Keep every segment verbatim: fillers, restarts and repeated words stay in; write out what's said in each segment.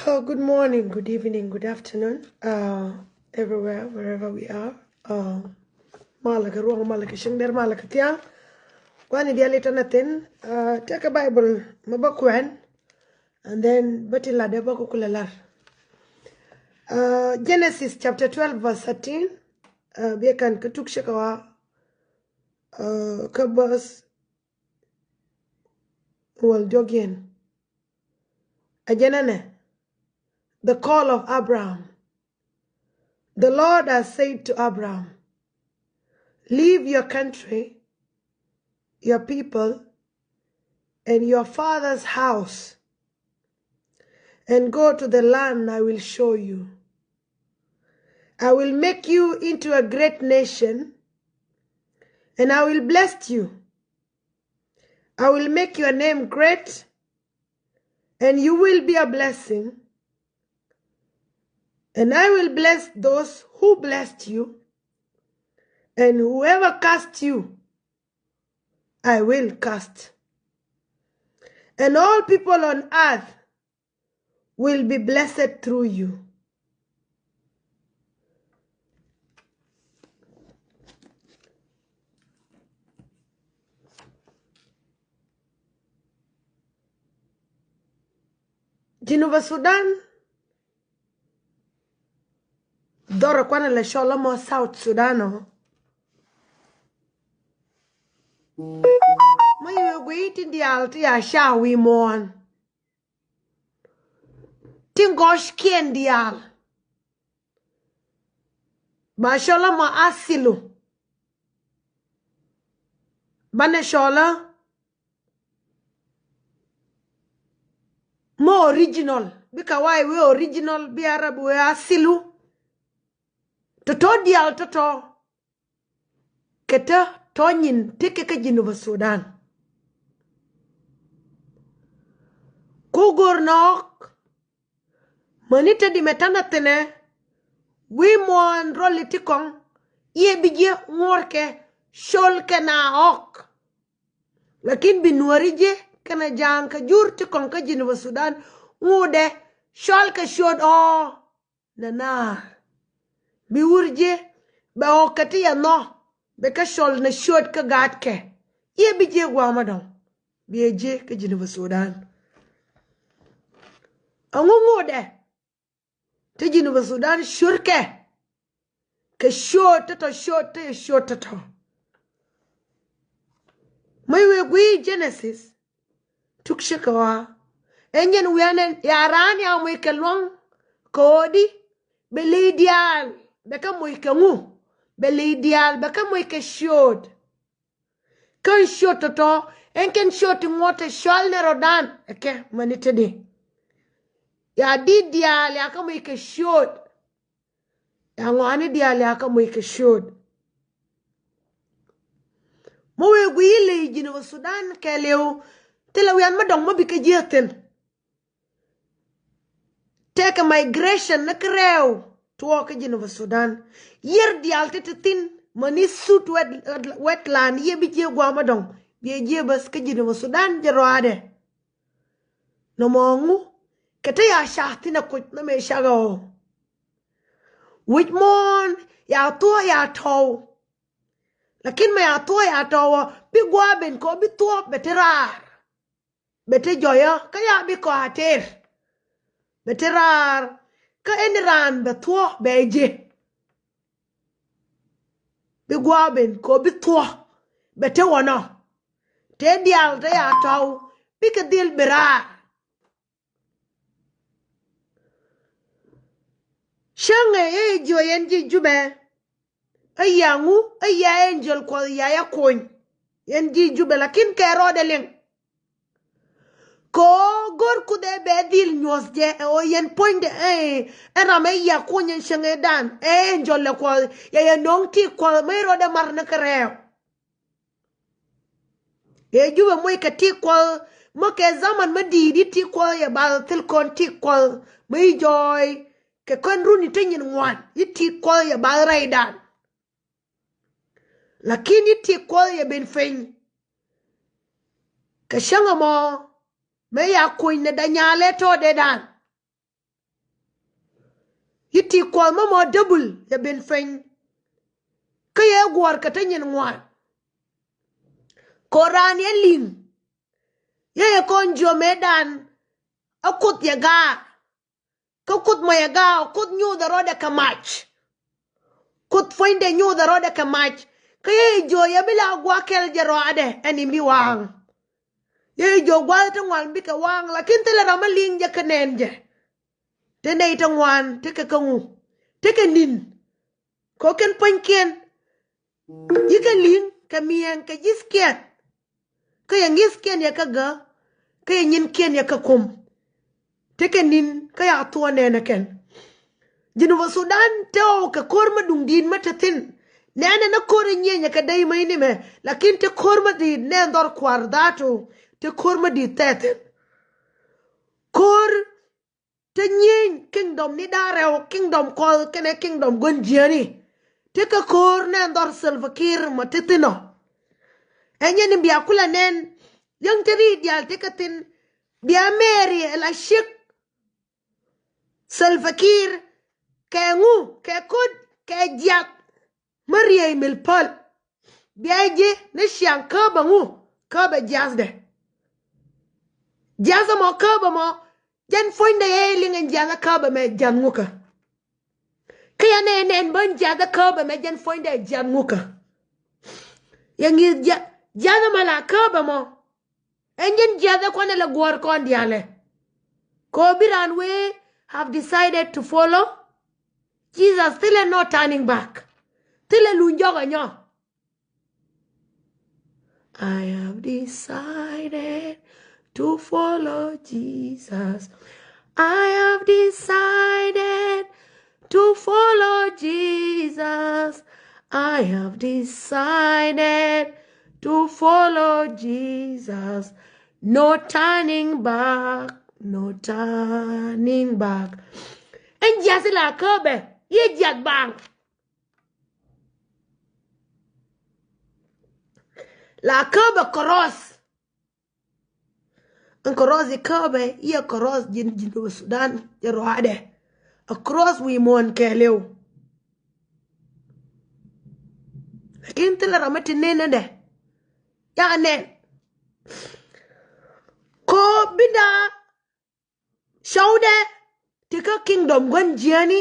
Oh, good morning, good evening, good afternoon, uh, everywhere, wherever we are. Uh, malɛ kɛ ruɔ̱ŋ, malɛ kɛ cieŋdɛr, malɛ kɛ thiaŋ. Gua̱ni diaal i̱ tɔnɛ thin, uh, tekɛ Bible mɛ bä kuɛn, and then bä ti latdɛ bä kɛ kulɛ lar. Uh, Genesis chapter twelve verse thirteen, uh, biɛ kan kä tuk cɛ kɛ wa, uh, kä verse wäl diɔ̱k yɛn. Ɛ jɛn ɛnɛ, the call of Abraham. The Lord has said to Abraham, "Leave your country, your people, and your father's house, and go to the land I will show you. I will make you into a great nation, and I will bless you. I will make your name great, and you will be a blessing. And I will bless those who blessed you, and whoever cursed you, I will curse. And all people on earth will be blessed through you." Jinubä Sudan, dhɔrɛ kuanɛ lɛ cɔl ɛmɔ South Sudan ɔ. Mä yɛ guiy tin diaal ti ya ca wi̱i̱ muɔ̱ɔ̱n. Tin gɔ̱ckiɛn diaal ba cɔl ɛmɔ Asilu. Banɛ cɔl ɛ mɔ original, bi Kawai wee original, bi Arab wee Asilu. Tɔ̱tɔ̱ diaal tɔ̱tɔ̱ kɛ tɔ̱ tɔ̱ nyin tekɛ kä Jinubä Sudan. Ku go̱r nɔɔk, mäni te di mɛ tanɛ thinɛ, wi̱i̱ muɔ̱ɔ̱n rɔli ti kɔŋ, iɛ bi jiɛ ŋuɔrkɛ col kɛ na ɔk. Lakin bi nuɔri jiɛ kɛnɛ ja̱a̱ŋ kɛ jur ti kɔŋ kä Jinubä Sudan, ŋudɛ cɔl kɛ ciöt ɔ nɛ naar. Bi wur jiɛ bɛ ɣɔk kɛ ti yɛ nhɔ, bɛ kɛ cɔl nɛ ciöt kä gaatkɛ. Iɛ bi jiɛ guamä dɔ̱ŋ, bi ɛ jiɛ kä Jinubä Sudan. Ɛŋu ŋudɛ ti Jinubä Sudan ciötkɛ kɛ ciöt tɔ̱tɔ̱, ciöt tɔ̱tɔ̱, ciöt tɔ̱tɔ̱. Mä wee guiy Genesis tuk cɛ kɛ ɣɔaa. Ɛn jɛn wianɛ ya raan ya moc kɛ luaŋ kɛ ɣöö di bɛ ley diaal bɛ kɛ moc kɛ ŋu? Bɛ ley diaal bɛ kɛ moc kɛ ciöt. Kän ciöt tɔ̱tɔ̱, ɛn kɛn ciöt ti ŋuɔ̱t tɛ cɔal ni rɔ̱dan ɛ kɛ mäni te di. Ya di̱t diaal ya kä moc kɛ ciöt. Ya ŋɔaani diaal ya kä moc kɛ ciöt. Mä wee guiy ley Jinubä Sudan kɛɛliw, thilɛ wian mä dɔ̱ŋ mä bi kɛ jiɛ thi̱n. Tekɛ migration ni kɛ rɛw tuɔɔk kä Jinubä Sudan. Yier diaal ti ti thin mäni sut wet, wetland, iɛ bi jiɛ guamä dɔ̱ŋ, bi ɛ jiɛ bäth kä Jinubä Sudan jɛ rɔaadɛ. Nɔmɔ ŋu kɛ te ya ca thin ɛ kuc nɔmɛ cakɛ ɔ. Wi̱c muɔ̱ɔ̱n ya thuɔ̱k ya tɔw. Lakin mɛ ya thuɔ̱k ya tɔw ɔ, bi gua̱a̱ ben kɔ bi thuɔ̱k bɛ te raar. Bɛ te jɔyä kä ya bi kɔ a ter. Bɛ te raar kä ɛn raan bɛ thuɔ̱k bɛ jɛ. Bi gua̱a̱ ben kɔ bi thuɔ̱k bɛ te wä nɔ. Te diaal te ya tɔw bikɛ dhil bi raar. Cäŋɛ i̱ jiö yɛn ji̱ Jubɛ. Ɛ ya ŋu, ɛ ya angel Kuɔth ya ya kony. Yɛn ji̱ Jubɛ, lakin kɛ rɔɔdɛ liŋ. Kɛ ɣöö go̱r Kuoth ɛ bɛ dhil nyuɔ̱th jɛ, ɛ ɣöö yɛn puɔ̱nydɛ, ɛ, ɛ ram ɛ ya kony ɛn cäŋ ëëdan, ɛ angel ɛ Kuɔth, yɛ yɛ no̱o̱ŋ ti Kuɔth, mä i̱ rɔɔdɛ mar ni kɛ rɛw. Ɛ Jubɛ moc kɛ ti Kuɔth, moc kɛ zaman mä di̱i̱t i̱ ti Kuɔth yɛ bath thil kɔn ti Kuɔth, mä i̱ jɔɔy kɛ kɔn runi te nyin ŋuan i̱ ti Kuɔth yɛ bath rɛydan. Lakin i̱ ti Kuɔth yɛ ben piny. Kɛ cäŋ ɛmɔ, mëë ya kuny ni danyalɛ tɔɔdɛdan. Yi ti kuɔth mä mɔ double yɛ ben piny. Kä yɛ guɔ̱r kɛ te nyin ŋuan. Kɛ ɣöö raan yɛ liŋ. Yɛ yɛ kɔn jiö mëëdan. A Kuoth yɛ gaar. Kä Kuoth mɔ yɛ gaar, Kuoth nyuuthɛ rɔɔdɛ kɛ mac. Kuoth puɔ̱nydɛ nyuuthɛ rɔɔdɛ kɛ mac. Kä yɛ jiö yɛ bi la gua̱a̱th kɛl jɛ rɔɔdɛ ɛn in bi waaŋ. Yɛ jiö gua̱a̱th ti ŋuan bikɛ waaŋ, lakin thilɛ ram mi liŋ jɛ kä nɛn jɛ. Te nɛy ti ŋuan tekɛ kä ŋu? Tekɛ ni̱n. Kɛ ɣöö kɛn puɔ̱nykiɛn. Yikɛ li̱ŋ kɛ mi̱eŋ kɛ ji̱thkiɛn. Kä yɛ ŋi̱thkiɛn yɛ kä gäk. Kä yɛ nyinkiɛn yɛ kä kum. Tekɛ ni̱n kä ya thuɔ̱ɔ̱n nɛnɛ kɛn. Jinubä Sudan te ɣɔw kɛ ko̱r mä duŋdi̱i̱t mä te thi̱n. Nɛnɛ ni ko̱r in nyieenyɛ kɛ dee mäni mɛ. Lakin te ko̱r mä di̱i̱t nɛn dhɔr kua̱r dhaatu. Te ko̱r mä di̱i̱t thɛɛthin. Ko̱r te nyieny kingdom ni da̱ŋ rɛw, kingdom kuɔth kɛnɛ kingdom gua̱n jiääni. Tekɛ ko̱r nɛn dhɔr Salva Kiir mɔ te thi̱n ɔ. Ɛ nyɛ ni bia kulɛ nɛn, yäŋ te ri̱i̱t diaal tekɛ thi̱n. Bia Mary ɛ la ciek Salva Kiir kɛ ŋu, kɛ ko̱t, kɛ jiath. Mä riey mil päl. Bia ji̱ ni ciaŋ käbä ŋu, käbä jiathdɛ. Jiath ɛmɔ käbä mɔ, jɛn puɔ̱nydɛ yɛ liŋ ɛn jiath ɛ käbä mɛ jiath ŋukä. Kä yɛn ɛ nɛn bä ɛn jiath ɛ käbä mɛ jɛn puɔ̱nydɛ jiath ŋukä. Yɛ ŋi̱i̱th jiath, jiath ɛmɔ la käbä mɔ. Ɛn jɛn jiath ɛ kuanɛ lɛ guɔ̱ɔ̱r kɔn diaalɛ. Kɛ ɣöö bi raan wee have decided to follow Jesus, thilɛ no turning back. Thilɛ luny jɔk ɛ nyɔ. I have decided to follow Jesus. I have decided to follow Jesus. I have decided to follow Jesus. No turning back, no turning back. Ɛn jiath la käbä, yɛ jiath baŋ. La käbä cross. Ɛn cross i̱ käbä, i̱ ɛ cross ji̱n, ji̱n Sudan jɛ ruaadɛ. A cross wi̱i̱ muɔ̱ɔ̱n kɛɛliw. Lakin thilɛ ram mi ti nɛn ni dɛ. Ya nɛn. Ko binda cɔwdɛ ti kä kingdom gua̱n jiääni.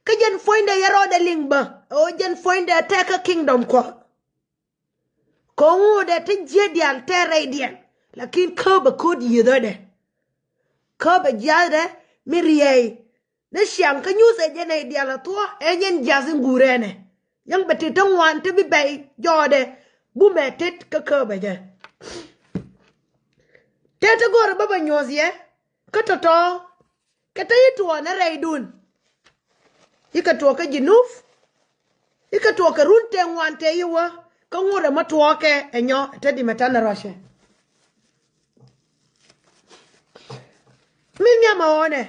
Kä jɛn puɔ̱nydɛ yɛ rɔɔdɛ liŋ bä. Ɛ ɣöö jɛn puɔ̱nydɛ tɛk kä kingdom kuɔth. Ko̱ŋ ɣöö dee ti jiäk diaal tɛɛr rɛydiɛn. Lakin käbä ko̱t yiethädɛ. Käbä jiathdɛ mi riey. Ni ciaŋ kä nyuuth ɛ jɛn ɛ diaal a thuɔ̱k ɛ nyɛn jiath in guur ɛnɛ. Yäŋ bɛ tit ti ŋuan ti bi bɛy jɔɔdɛ. Bumɛ tit kä käbä jɛ. Tëë ti go̱o̱rä bä bä nyuɔ̱th yɛ. Kä tɔ̱tɔ̱. Kɛ te yi tuɔɔk ni rɛydun. Yi kɛ tuɔɔk kä Jinub. Yi kɛ tuɔɔk kɛ run tëë ŋuan tëë yi wä. Kä ŋurɛ mä tuɔɔkɛ ɛ nyɔ te di mɛ tanɛ rɔcɛ. Mi nhiam ɛ ɣɔnɛ.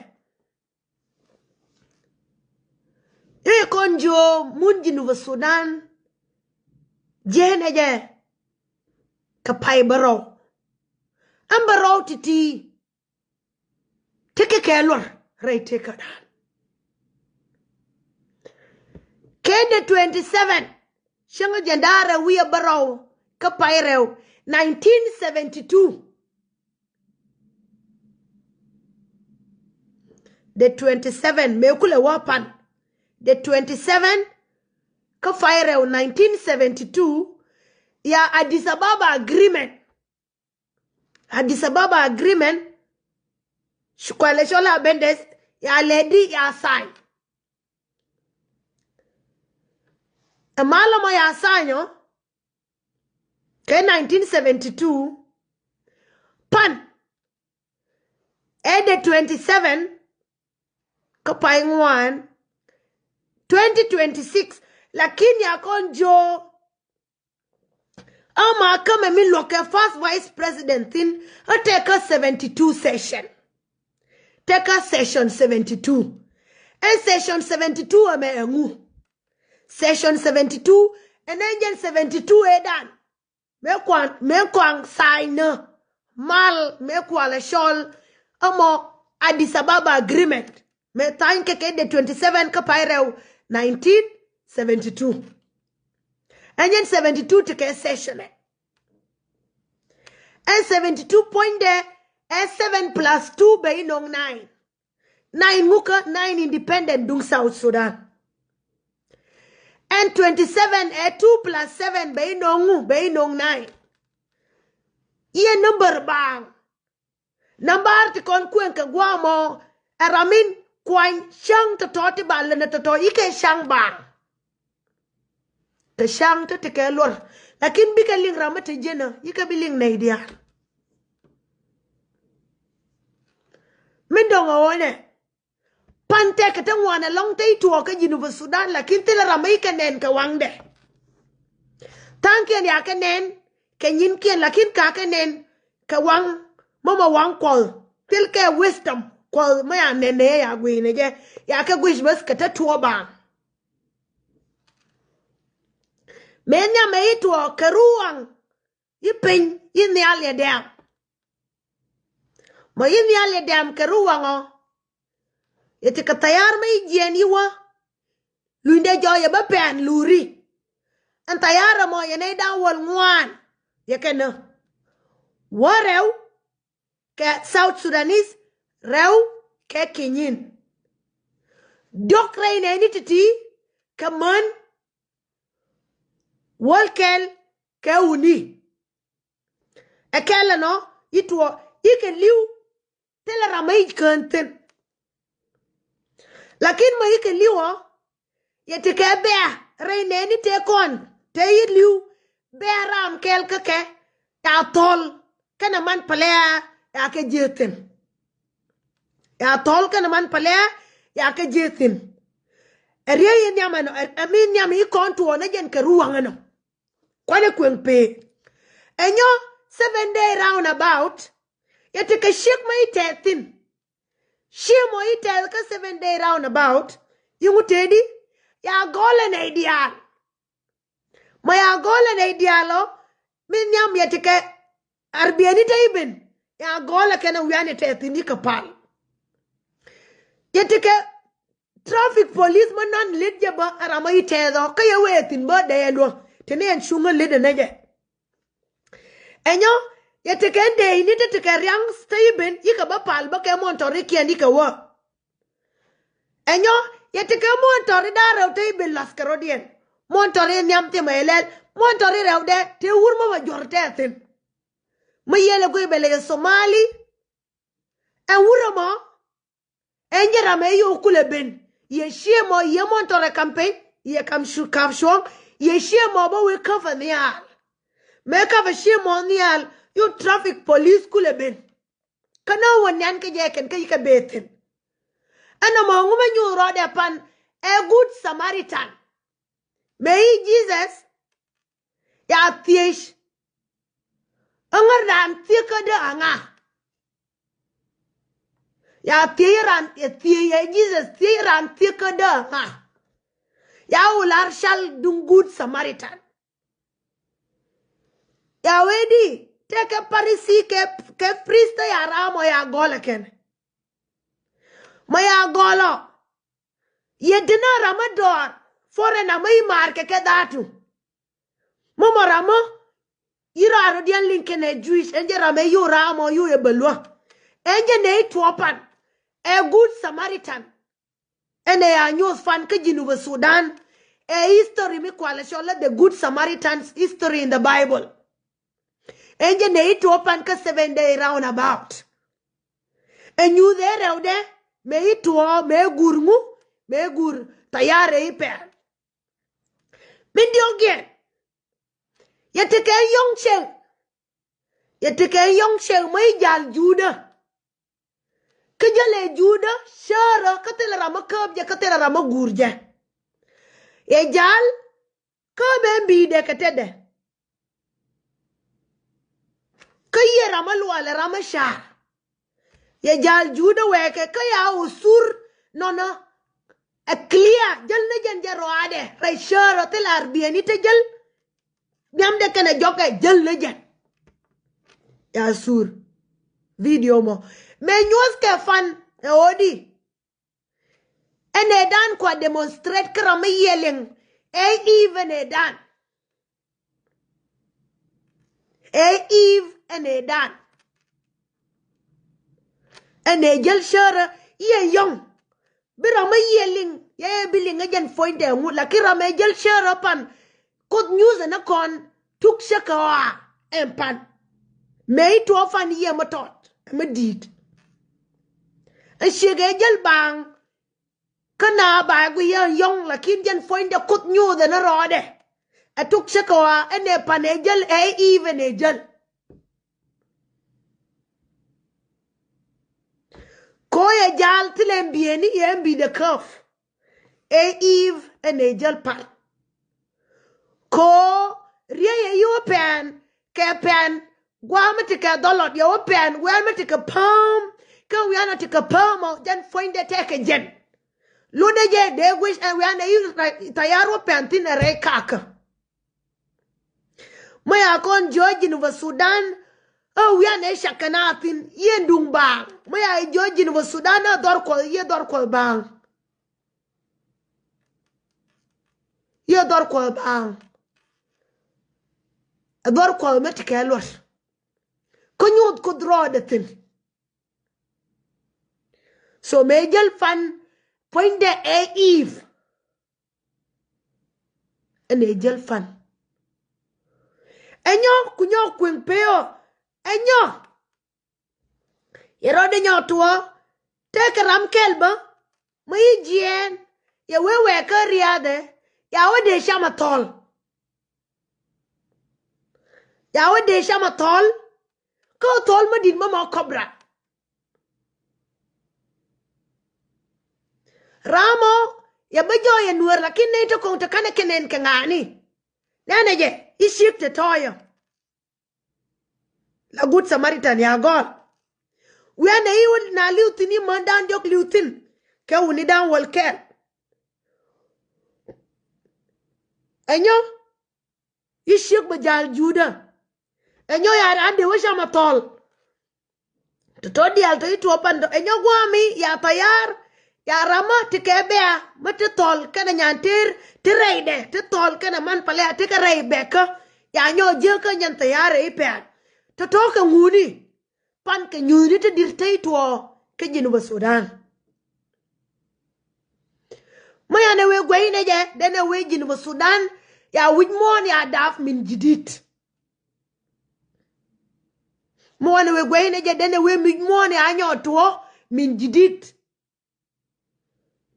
I̱ kɔn jiö mun Jinub Sudan. Jiɛn ɛ jɛ. Kɛ pay bärɔw. Ɛn bärɔw ti̱ti̱. Tekɛ kɛ luɔr rɛy tekädan. Kɛ dee twenty seven. Cäŋ jɛn da̱a̱ rɛw wi̱i̱ ɛ bärɔw kä pay rɛw nineteen seventy two. Dee twenty seven mëë kulɛ wä pan. Dee twenty seven kä pay rɛw nineteen seventy two. Ya Addis Ababa Agreement. Addis Ababa Agreement. Cukualɛ cɔl a bendes ya lɛdi ya sign. Ɛ malɛ mɔ ya sign ɔ. Kɛ nineteen seventy two. Pan. Ɛ dee twenty seven. Kä pay ŋuan. Twenty twenty six. Lakin ya kɔn jiö. Ama kä mɛ mi luɔk kɛ first vice president thin. Ɛ tɛk kä seventy two session. Tɛk kä session seventy two. Ɛn session seventy two ɛmɛ ɛŋu. Session seventy two. Ɛn ɛn jɛn seventy two ëëdan. Mëë kuan, mëë kuan sign ni mal, mëë kualɛ cɔl ɛmɔ Addis Ababa Agreement. Mëë tha̱a̱ny kɛ kɛ dee twenty seven kä pay rɛw nineteen seventy two. Ɛn yɛn seventy two ti kɛ session ɛ. Ɛn seventy two puɔ̱nydɛ ɛ seven plus two bɛ inɔŋ nine. Nine ŋukä nine independent duŋ South Sudan. Ɛn twenty seven ɛ two plus seven bɛ inɔŋ ŋu, bɛ inɔŋ nine. Iɛ number baaŋ. Number ti kɔn kueŋ kɛ guamɔ ɛ ram in kuany cäŋ tɔtɔ ti ba länɛ tɔtɔ ikɛ cäŋ baaŋ. Kɛ cäŋ ti ti kɛ luɔr. Lakin bikɛ liŋ ram mi ti jenä ikɛ bi liŋ nɛy diaal. Min dɔŋ ɛ ɣöö nɛ pan tɛk kɛ te ŋuan ɛlɔ̱ŋ te ituɔɔk kä Jinub Sudan, lakin thilɛ ram mi ikɛ nɛn kɛ waŋdɛ. Tha̱a̱ŋkiɛn ya kɛ nɛn kɛ nyinkiɛn, lakin ka kɛ nɛn kɛ waŋ mɔmɔ waŋ kuɔth. Thil kɛ wisdom kuɔth mɔ ya nɛn nɛ ya gui̱i̱nɛ jɛ ya kɛ guic bäth kɛ te tuɔɔk baaŋ. Mëë nhiam ɛ ituɔɔk kɛ ruaŋ i̱ piny i̱ nhial yɛ dɛ̈ɛ̈m. Mɔ i̱ nhial yɛ dɛ̈ɛ̈m kɛ ruaŋɔ. Yɛ ti kɛ thayar mɛ i̱ jiɛɛn i̱ wä lunydɛ jɔɔc yɛ bä pɛn luuri. Ɛn thayar ɛmɔ yɛ nɛy da̱ŋ wäl ŋuan yɛ kɛn ɛ wä rɛw kɛ South Sudanese rɛw kɛ kinyin. Diɔ̱k rɛy nɛɛni ti̱ti̱ kɛ män wäl kɛl kɛ wuni. Ɛ kɛl ɛnɔ i̱ tuɔɔk i̱ kɛ li̱w thilɛ ram mi i̱ kään thi̱n. Lakin mɔ i̱ kɛ li̱w ɔ yɛ ti kɛ bɛ̈ɛ̈ rɛy nɛɛni tëë kɔn tëë i̱ li̱w bɛ̈ɛ̈ ram kɛl kä kɛ ya thɔl kɛnɛ man pɛlɛ ya kɛ ji̱ thi̱n. Ya thɔl kɛnɛ man pɛlɛ ya kɛ ji̱ thi̱n. Ɛ riey i̱ nhiam ɛnɔ ɛ mi nhiam i̱ kɔn tuɔɔk ni jɛn kɛ ruaŋ ɛnɔ. Kuanɛ kueŋ pee. Ɛnyɔ seven day round about yɛ ti kɛ ciek mɔ i̱ tɛth thi̱n. Ciek mɔ i̱ tɛth kä seven day round about i̱ ŋu tëëdi ya gɔl ɛnɛ i̱ diaal. Mɔ ya gɔl ɛnɛ i̱ diaal ɔ mi nhiam yɛ ti kɛ arbiɛni te i̱ ben ya gɔl ɛ kɛn ɛ wian i̱ tɛth thi̱n i̱ kɛ pal. Yɛ ti kɛ traffic police mä nɔn lit jɛ bä ɛ ram mä i̱ tɛth ɔ kä yɛ wee thi̱n bä dee yɛ luäŋ ti ni ɛn cuŋä lit ɛnɛ jɛ. Ɛnyɔ yɛ ti kɛ ndee i̱ ni ti ti kɛ riaŋ te i̱ ben i̱ kɛ bä pal bä kɛ muɔ̱n tɔri kiɛn i̱ kɛ wä. Ɛnyɔ yɛ ti kɛ muɔ̱n tɔri da̱a̱ rɛw te i̱ ben lath kɛ rɔ̱diɛn muɔ̱n tɔri nhiam thimɛ ilɛl muɔ̱n tɔri rɛw dɛ te wur mä bä juɔ̱r tɛ thi̱n. Mä yɛl ɛ guiy bɛ lɛ yɛ Somali. Ɛn wurɛ mɔ ɛn jɛ ram ɛ yio̱w kulɛ ben. Yɛ ciɛ mɔ yɛ muɔ̱n tɔrɛ campaign yɛ kam cuɔ̱ŋ yɛ ciɛ mɔ bä wee käp ɛ nhial. Mëë käp ɛ ciɛ mɔ nhial yio̱w traffic police kulɛ ben. Kä nä wä nian kä jɛ kɛn kä yikɛ bee thi̱n. Ɛn nɔmɔ ŋumɛ nyuuth rɔɔdɛ pan ɛ good Samaritan. Mëë i̱ Jesus ya thiec. Äŋä raan thiekä dee aŋa. Ya thiec raan ya thiec ya Jesus thiec raan thiekä dee aŋa. Ya wä lar cal duŋ good Samaritan. Ya wee di tëë kɛ Parisi kɛ kɛ prista ya ram ɔ ya gɔlɛ kɛn. Mɔ ya gɔlɔ. Yɛ dinä ram mi dɔɔr foreigner mi i̱ maar kɛ kɛ dhaatu. Mɔmɔ ram mi i̱ raar rɔ diɛn liŋ kɛnɛ Jewish ɛn jɛ ram ɛ yio̱w ram ɔ yio̱w yɛ bɛ luäk. Ɛn jɛ nɛ i̱ tuɔɔk pan ɛ good Samaritan. Ɛn ɛ ya nyuɔth pan kä Jinub Sudan. Ɛ history mi kualɛ cɔl lɛ the good Samaritan's history in the Bible. Ɛn jɛ nɛ i̱ tuɔɔk pan kä seven day round about. Ɛ nyuuth ɛ rɛwdɛ mëë i̱ tuɔɔk mëë gur ŋu mëë gur tayar ɛ i̱ pɛr. Min diɔ̱k yɛn yɛ ti kɛ yɔ̱ŋ cieŋ. Yɛ ti kɛ yɔ̱ŋ cieŋ mä i̱ jal juudä. Kä jälɛ juudä cäärä kä thilɛ ram mä kääp jɛ kä thilɛ ram mä guur jɛ. Yɛ jal kääp ɛn bi̱i̱dɛ kɛ tetdɛ. Kä yɛ ram mä lualɛ ram mä ca̱a̱r. Yɛ jal juudä wɛɛkɛ kä ya wä sur nɔnɔ. Ɛ clear jäl ni jɛn jɛ rɔaadɛ rɛy cäärä thilɛ arbiɛni te jäl. Nhiamdɛ kɛnɛ jɔkɛ jäl ni jɛn. Ya sur video mɔ mɛ nyuɔth kɛ fan ɛ ɣöödi. Ɛn ɛ dan kua demonstrate kä ram mi yiɛliŋ. Ɛ Eve ɛn ɛ dan. Ɛ Eve ɛn ɛ dan. Ɛn ɛ jäl cärä yɛ yɔ̱ŋ. Bi ram mi yiɛliŋ yɛ ɛ bi liŋ ɛ jɛn puɔ̱nydɛ ŋu, lakin ram ɛ jäl cärä pan Kuoth nyuuth ɛn ɛ kɔn tuk cä kɛ ɣɔaa ɛn pan. Mëë i̱ tuɔɔk pan yɛ mi tɔt ɛ mi di̱i̱t. Ɛ ciek ɛ jäl baaŋ. Kä na ba ɛ guiyɛ yɔ̱ŋ, lakin jɛn puɔ̱nydɛ Kuoth nyuuth ɛn ɛ rɔɔdɛ. Ɛ tuk cä kɛ ɣɔaa ɛn ɛ pan ɛ jäl, ɛ Eve ɛn ɛ jäl. Ko yɛ jal thilɛ ɛn bieni yɛ ɛn bi dɛ käp. Ɛ Eve ɛn ɛ jäl pal. Ko riey ɛ yi wä pɛn kɛ pɛn gua̱a̱ mi ti kɛ dhɔlɔt yɛ wä pɛn wian mi ti kɛ pääm. Kä wian ɔ ti kɛ pääm ɔ jɛn puɔ̱nydɛ tɛkɛ jɛn. Lotdɛ jɛ dee guic ɛn wian ɛ yi tayar wä pɛn thi̱n ɛ rɛy kakä. Mä ya kɔn jiö Jinubä Sudan. Ɛ wian ɛ cak kɛ na thi̱n yien duŋ baaŋ. Mä ya jiö Jinubä Sudan ɛ dhɔr kuɔth yie dhɔr kuɔth baaŋ. Yie dhɔr kuɔth baaŋ. Ɛ dhɔr kuɔth mi ti kɛ luɔt. Kä nyuuth Kuoth rɔɔdɛ thi̱n. So mëë jäl pan puɔ̱nydɛ ɛ Eve. Ɛn ɛ jäl pan. Ɛ nyɔ ku nyɔ kueŋ pee ɔ. Ɛ nyɔ. Yɛ rɔɔdɛ nyɔ tuɔɔ. Tëëkɛ ram kɛl bä. Mä yi jiɛɛn. Yɛ wee wɛɛkä riathɛ. Ya wä dee cam a thɔl. Ya wä dee cam a thɔl. Kä thɔl mä di̱t mä mɔ kɔbra. Ram ɔ yɛ bä jɔɔyɛ nuäär lakin nɛy te ko̱ŋ te ka̱n ɛ kɛ nɛn kɛ ŋa̱a̱ni. Nɛnɛ jɛ i̱ ciek te tɔɔyɔ. La Good Samaritan ya gɔl. Wianɛ i̱ na li̱w thi̱n i̱ män da̱a̱n diɔ̱k li̱w thi̱n. Kɛ wuni da̱a̱n wäl kɛl. Ɛnyɔ i̱ ciek bä ja̱a̱l Juda. Ɛnyɔ ya raan dee wä cam a thɔl. Tɔ̱tɔ̱ diaal tɔ̱ i̱ tuɔɔk pan tɔ̱ ɛnyɔ gua̱a̱mi ya thayar. Ya ramä ti kɛ bɛ̈a mi ti thɔl kɛnɛ nyan tëër ti rɛydɛ ti thɔl kɛnɛ man palɛ a ti kɛ rɛy bɛ̈kä. Ya nyɔ jiäkä nyɛn thayar ɛ i̱ pɛ̈ɛ̈l. Tɔ̱tɔ̱ kɛ ŋuni. Pan kɛ nyuuthni ti di̱t te i̱ tuɔɔk kä Jinubä Sudan. Mä yan ɛ wee guɛy nɛ jɛ den ɛ wee Jinubä Sudan. Ya wi̱c muɔ̱ɔ̱n ya dap min ji̱di̱t. Muɔ̱ɔ̱n ɛ wee guɛy nɛ jɛ den ɛ wee wi̱c muɔ̱ɔ̱n ya nyɔ tuɔɔk min ji̱di̱t.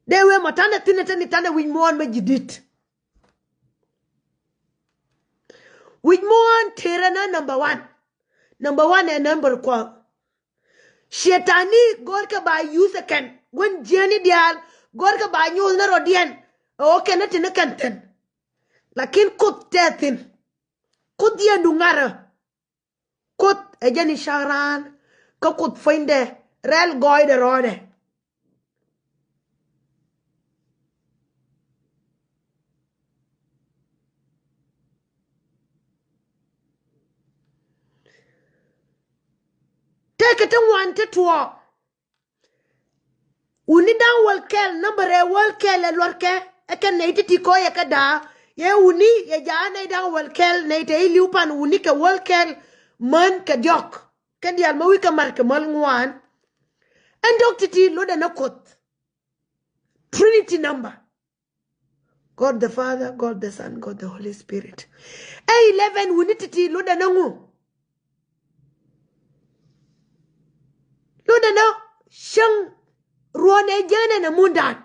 Dee wee mɔ tanɛ thi̱n ɛ tɛni tanɛ wi̱c muɔ̱ɔ̱n mä ji̱di̱t. Wi̱c muɔ̱ɔ̱n tëërä nä number one. Number one ɛ number kuɔth. Cietani go̱rkɛ ba yuth ɛ kɛn gua̱n jiäni diaal. Go̱rkɛ ba nyuuth ni rɔ̱diɛn. Ɛ ɣöö kɛn ni ti ni kɛn thi̱n. Lakin Kuoth tɛth thi̱n. Kuoth yɛn du ŋa̱rä. Kuoth ɛ jɛn i̱ cak raan. Kä Kuoth puɔ̱nydɛ rɛl gɔɔydɛ rɔɔdɛ. Tëëkɛ ti ŋuan ti tuɔɔk. Wuni da̱ŋ wäl kɛl nambärɛ wäl kɛl ɛ luɔrkɛ. Ɛ kɛn nɛy ti ti kɔɔyɛ kä da̱a̱ yɛ wuni yɛ ja̱a̱ nɛy da̱ŋ wäl kɛl nɛy te i̱ li̱w pan wuni kɛ wäl kɛl. Män kɛ diɔ̱k kɛ diaal mä wi̱i̱ kɛ mar kɛ mäl ŋuan. Ɛn diɔ̱k ti ti lotdɛ nä Kuoth. Trinity number. God the Father, God the Son, God the Holy Spirit. Ɛ eleven wuni ti̱ti̱ lotdɛ ni ŋu? Lotdɛ ni cäŋ ruɔ̱n ɛ jɛn ɛn ɛ mundan.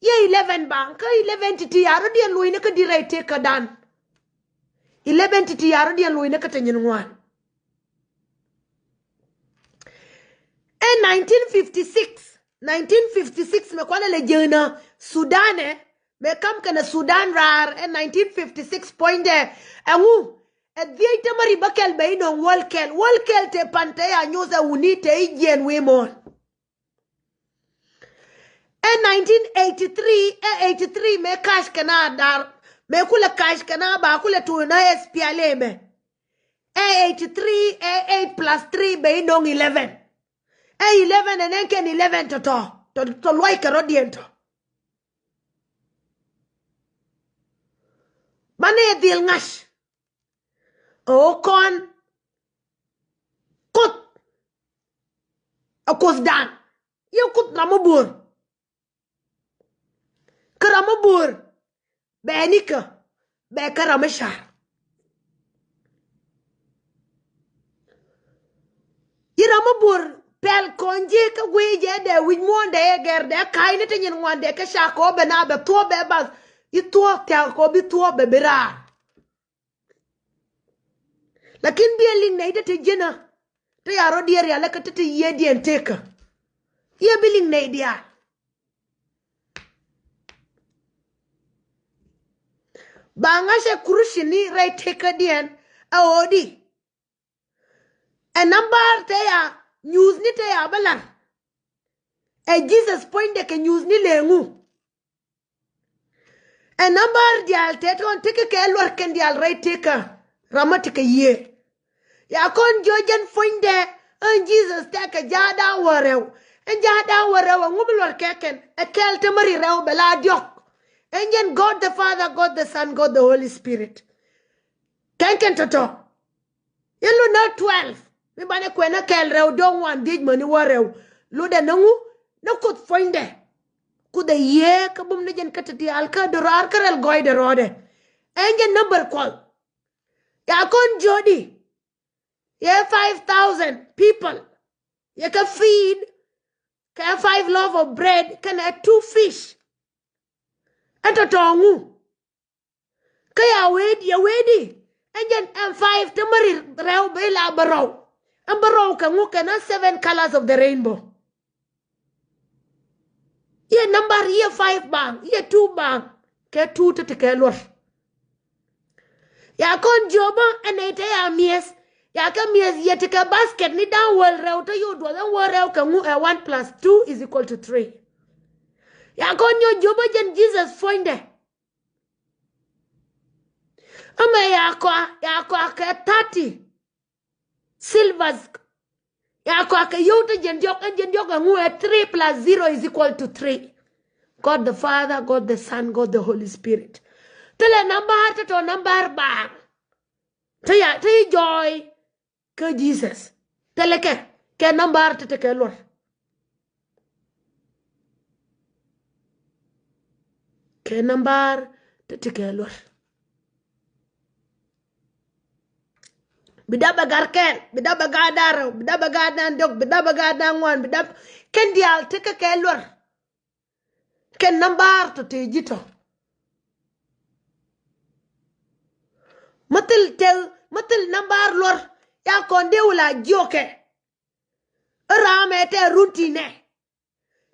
Yɛ eleven ba kä eleven ti̱ti̱ a rɔ̱diɛn luɔ̱c ni kä di̱t rɛy tëkädan. Eleven ti̱ti̱ a rɔ̱diɛn luɔ̱c ni kä te nyin ŋuan. Ɛ nineteen fifty six, nineteen fifty six mɛ kualɛ lɛ jeknä Sudan ɛ mɛ kam kɛnɛ Sudan raar ɛ nineteen fifty six puɔ̱nydɛ. Ɛŋu? Ɛ dhiec te mari bä kɛl bɛ inɔŋ wäl kɛl, wäl kɛl te pan te ya nyoth ɛ wuni te i̱ jiɛn wi̱i̱ muɔ̱ɔ̱n. Ɛ nineteen eighty three, ɛ eighty three mɛ ka̱c kɛn a dar mɛ kulɛ ka̱c kɛn a ba kulɛ tuuc na S P L A mɛ. Ɛ eighty three, ɛ eight plus three bɛ inɔŋ eleven. Ɛ eleven ɛn ɛn kɛn eleven tɔ̱tɔ̱ tɔ̱ luɔc kɛ rɔ̱diɛn tɔ̱. Banɛ yɛ dhil ŋa̱c. Ɛ ɣöö kɔn Kuoth ɛ Kuothdan. Yɛ Kuoth ram mi buɔ̱ɔ̱r. Kä ram mi buɔ̱ɔ̱r bɛ nikä, bɛ kä ram mi car. Yi ram mi buɔ̱ɔ̱r pɛl kɔn ji̱ kä guiy jɛ dee wi̱c muɔ̱ɔ̱n dee yɛ gɛr dee ka̱a̱cni ti nyin ŋuan dee kä ca kɔ bɛ na bɛ thuɔ̱ɔ̱p bɛ bath. Yi thuɔ̱ɔ̱p thia̱k kɔ bi thuɔ̱ɔ̱p bɛ bi raar. Lakin biɛ liŋ nɛy ti ti ji̱nä ti ya rɔ diɛɛr ya lɛ kä ti ti yiëë diɛn tekä. Yɛ bi liŋ nɛy diaal. Ba ŋa̱cɛ kurucini rɛy tekädiɛn ɛ ɣöödi. Ɛ nambar te ya nyuuthni te ya bä lar. Ɛ Jesus puɔ̱nydɛ kɛ nyuuthni leŋu. Ɛ nambar diaal te tɔn tekɛ kɛ luɔr kɛn diaal rɛy tekä. Ram ma tekɛ yiëë. Ya kɔn jiɔ jɛn puɔ̱nydɛ. Ɛn Jesus tɛkɛ ja̱a̱ da̱a̱ wä rɛw. Ɛn ja̱a̱ da̱a̱ wä rɛw ɛŋu bi luɔr kɛ kɛn ɛ kɛɛl te märi rɛw bɛ la diɔ̱k. Ɛn jɛn God the Father, God the Son, God the Holy Spirit. Kɛn kɛn tɔ̱tɔ̱. Yɛ lot nä twelve mi banɛ kuɛn nä kɛɛl rɛw diɔ̱k ŋuan dhiec mäni wä rɛw. Lotdɛ nä ŋu? Nä Kuoth puɔ̱nydɛ. Kuoth ɛ yiëë kä bum ni jɛn kä ti diaal kä do̱raar kä rɛl gɔɔydɛ rɔɔdɛ. Ɛn jɛn number Kuɔth. Ya kɔn jiɔdi. Yɛ five thousand people. Yɛ kɛ feed kɛ five loaf of bread kɛnɛ two fish. Ɛn tɔ̱tɔ̱ ŋu? Kä ya wee, ya wee di. Ɛn jɛn ɛn five te märi rɛw bɛ ila bɛ rɔw. Ɛn bɛ rɔw kɛ ŋu kɛ na seven colors of the rainbow. Yɛ number yɛ five baŋ, yɛ two baŋ. Kɛ two te ti kɛ luɔr. Ya kɔn jiɔbä ɛn nɛy te ya miɛth. Ya kɛ miɛth yɛ ti kɛ basket ni da̱ŋ wäl rɛw te yo̱o̱ duɔth ɛn wäl rɛw kɛ ŋu ɛ one plus two is equal to three. Ya kɔn nyɔ jiɔbä jɛn Jesus puɔ̱nydɛ. Ɛmɛ ya kɔa, ya kɔa kɛ thirty silvers. Ya kɔa kɛ yio̱w te jɛn diɔ̱k, ɛn jɛn diɔ̱k ɛŋu ɛ three plus zero is equal to three. God the Father, God the Son, God the Holy Spirit. Thilɛ nambar te tɔ nambar baaŋ. Te ya, te yi jɔɔy. Kä Jesus thilɛ kɛ, kɛ nambar ti ti kɛ luɔr. Kɛ nambar ti ti kɛ luɔr. Bi dap bɛ gar kɛl, bi dap bɛ gar da̱ŋ rɛw, bi dap bɛ gar da̱ŋ diɔk, bi dap bɛ gar da̱ŋ ŋuan, bi dap kɛn diaal ti kɛ kɛ luɔr. Kɛ nambar tɔ te ji̱ tɔ. Mi thil te, mi thil nambar luɔr ya kɔn dee wula jiɔkɛ. Ram ɛ tɛ run tinɛ.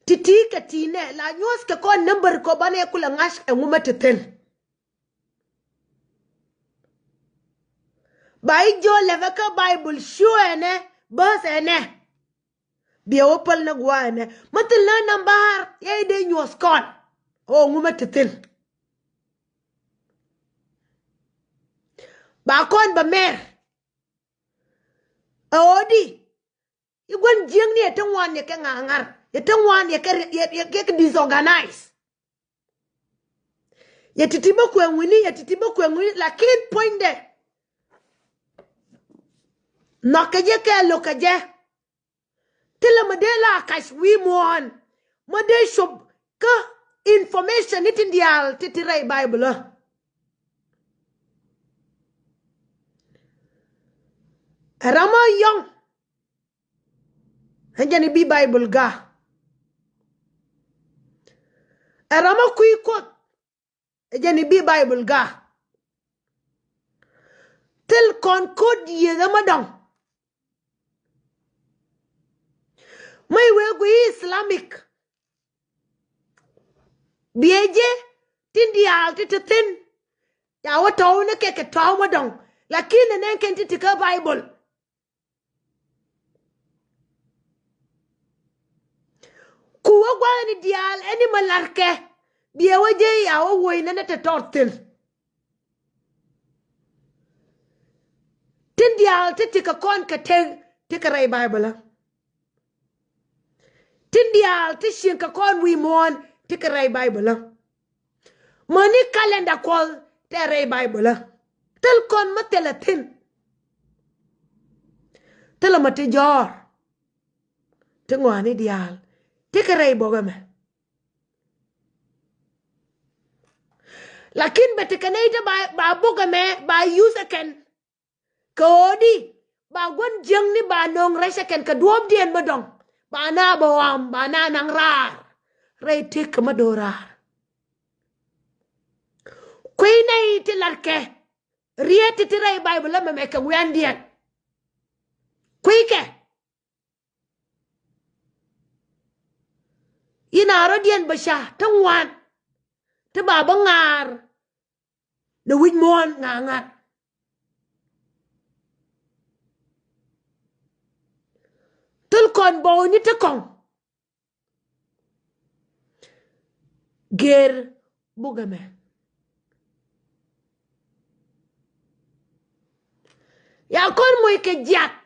Ti ti kɛ tinɛ la nyuɔth kɛ kɔn nambar kɔ banɛ kulɛ ŋa̱c ɛŋu mɛ ti thil. Ba i̱ jiɔ lɛpɛ kä Baibul ciö ɛnɛ, bäth ɛnɛ. Biɛ wä päl ni gua̱a̱ ɛnɛ. Mi thil ni nambar yɛ i̱ dee nyuɔth kɔn. Ɣöö ŋu mɛ ti thil. Ba kɔn bä mɛr. Ɛ ɣöö di. I̱ gua̱n jiäkni yɛ ti ŋuan yɛ kɛ ŋa̱ŋa̱r. Yɛ ti ŋuan yɛ kɛ, yɛ, yɛ kɛ disorganize. Yɛ ti̱ti̱ bä kuɛŋ wi̱ni, yɛ ti̱ti̱ bä kuɛŋ wi̱ni, lakin puɔ̱nydɛ. Nhɔk kɛ jɛ kɛ lo̱k kɛ jɛ. Thilɛ mi dee la kac wi̱i̱ muɔ̱ɔ̱n. Mi dee cop kä information ni tin diaal ti ti rɛy Baibol ɛ. Ɛ ram ɔ yɔ̱ŋ. Ɛ jɛn i̱ bi Baibol ga̱a̱. Ɛ ram ɔ kui̱ Kuoth. Ɛ jɛn i̱ bi Baibol ga̱a̱. Thil kɔn ko̱t yiëth ɛmɛ dɔ̱ŋ. Mä i̱ wee guiy Islamic. Biɛ jɛ tin diaal ti ti thi̱n. Ya wä tɔ̱w ni kɛ kɛ tɔ̱w mä dɔ̱ŋ. Lakin ni nɛn kɛn ti ti kä Baibol. Ku wä gua̱a̱ni diaal ɛn i̱ mä la̱rkɛ. Biɛ wä jɛ ya wä woc nɛn ɛ te tɔr thil. Tin diaal ti ti kɛ kɔn kɛ tek ti kɛ rɛy Baibol ɛ. Tin diaal ti cieŋ kɛ kɔn wi̱i̱ muɔ̱ɔ̱n ti kɛ rɛy Baibol ɛ. Mäni kalɛnda Kuɔth tɛɛr rɛy Baibol ɛ. Thil kɔn mi thilɛ thi̱n. Thilɛ mɔ ti jɔ̱ɔ̱r. Ti ŋɔaani diaal ti kɛ rɛy bok ɛmɛ. Lakin bɛ ti kɛ nɛy ti ba, ba bok ɛmɛ ba use ɛ kɛn. Kɛ ɣöö di ba gua̱n jiäkni ba nööŋ rɛc ɛ kɛn kɛ duɔ̱ɔ̱pdiɛn mi dɔ̱ŋ. Ba na bɛ ɣɔam, ba na naŋ raar. Rɛy tëk kɛ mi do̱raar. Kui̱ nɛy ti latkɛ riet ti ti rɛy Baibol ɛmɛ mɛ kɛ wiandiɛn. Kui̱kɛ. Inɔ rɔ̱diɛn bä ca ti ŋuan ti ba bä ŋa̱a̱r. Ni wi̱c muɔ̱ɔ̱n ŋa̱a̱ŋa̱a̱r. Thil kɔn bɔɔni ti kɔŋ. Gër buk ɛmɛ. Ya kɔn moc kɛ jiath.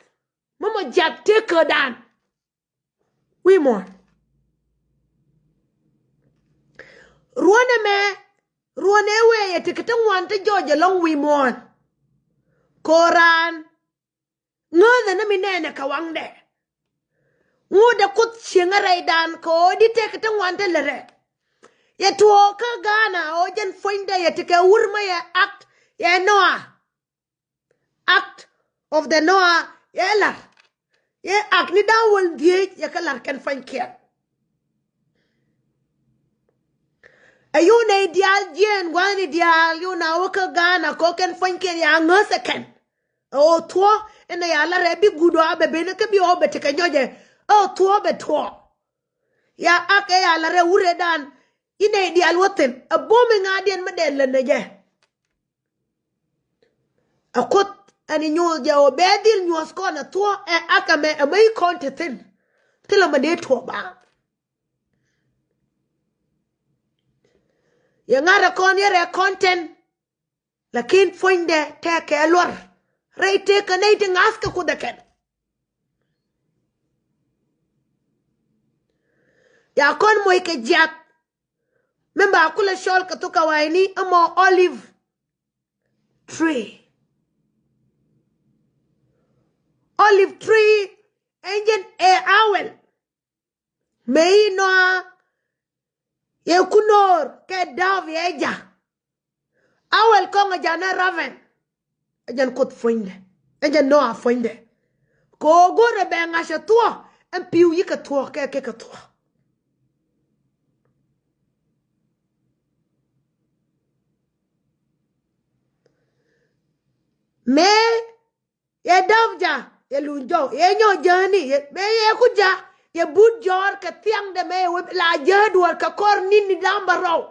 Mɔmɔ jiath tëë kädan. Wi̱i̱ muɔ̱ɔ̱n. Ruɔ̱n ɛmɛ, ruɔ̱n ɛ wee yɛ ti kɛ ti ŋuan ti jɔɔc ɛlɔ̱ŋ wi̱i̱ muɔ̱ɔ̱n. Ko̱ran. Ŋääthɛ ni mi nɛɛnɛ kɛ waŋdɛ. Ŋut ɛ Kuoth cieŋä rɛydan kɛ ɣöö di tëë kɛ ti ŋuan ti lät rɛ. Yɛ tuɔɔk kä Ghana ɣöö jɛn puɔ̱nydɛ yɛ ti kɛ wur mä yɛ Act yɛ Noah. Act of the Noah yɛ lar. Yɛ Act ni da̱ŋ wäl dhieec yɛ kɛ lar kɛn pua̱nykiɛn. Ɛ yun nɛy diaal jiɛɛn gua̱thni diaal yun a wä kä Ghana kɔ kɛn pua̱nykiɛn ya ŋäth ɛ kɛn. Ɛ ɣöö thuɔ̱k ɛn ɛ ya lar ɛ bi guut ɔ a bɛ ben kä bi ɔ bɛ tekɛ nyɔcɛ. Ɛ ɣöö thuɔ̱k bɛ tuɔɔk. Ya Act ɛ ya lar ɛ wurɛ dan. Inɛ diaal wä thi̱n ɛ bo̱o̱m iŋa̱diɛn mi dɛl lät nɛ jɛ. Ɛ Kuoth ɛn inyuuth jɛ ɣöö bɛ dhil nyuɔ̱th kɔn ɛ thuɔ̱k ɛ Act ɛmɛ ɛ mäc kɔn te thi̱n. Thilɛ mɛ dee tuɔɔk ba. Yɛ ŋa̱t ɛ kɔn yɛ rɛ content. Lakin puɔ̱nydɛ tɛkɛ luɔr rɛy tëë kɛ nɛy ti ŋa̱th kɛ Kuoth ɛ kɛn. Ya kɔn moc kɛ jiath. Mɛn ba kulɛ cɔl kɛ thok kɛ wa̱i̱ni ɛmɔ olive tree. Olive tree ɛn jɛn ɛ awɛl. Mëë inɔa yɛ kunöör kɛ dääp yɛ ja̱. Awɛl kɔŋ ɛ ja̱ nɛ raven. Ɛ jɛn Kuoth puɔ̱nydɛ. Ɛ jɛn Noa puɔ̱nydɛ. Kɛ ɣöö go̱rɛ bɛ ŋa̱cä thuɔ̱k ɛn pi̱w yi̱ kɛ thuɔ̱k kɛ kɛ kɛ thuɔ̱k. Mëë yɛ dääp ja̱ yɛ luny jɔw yɛ nyɔk jäni yɛ mëë yɛ ku ja̱ yɛ but jɔɔr kɛ thiaŋdɛ mëë yɛ wä la jää duɔ̱ɔ̱r kɛ kɔr ni̱n ni da̱a̱m bä rɔw.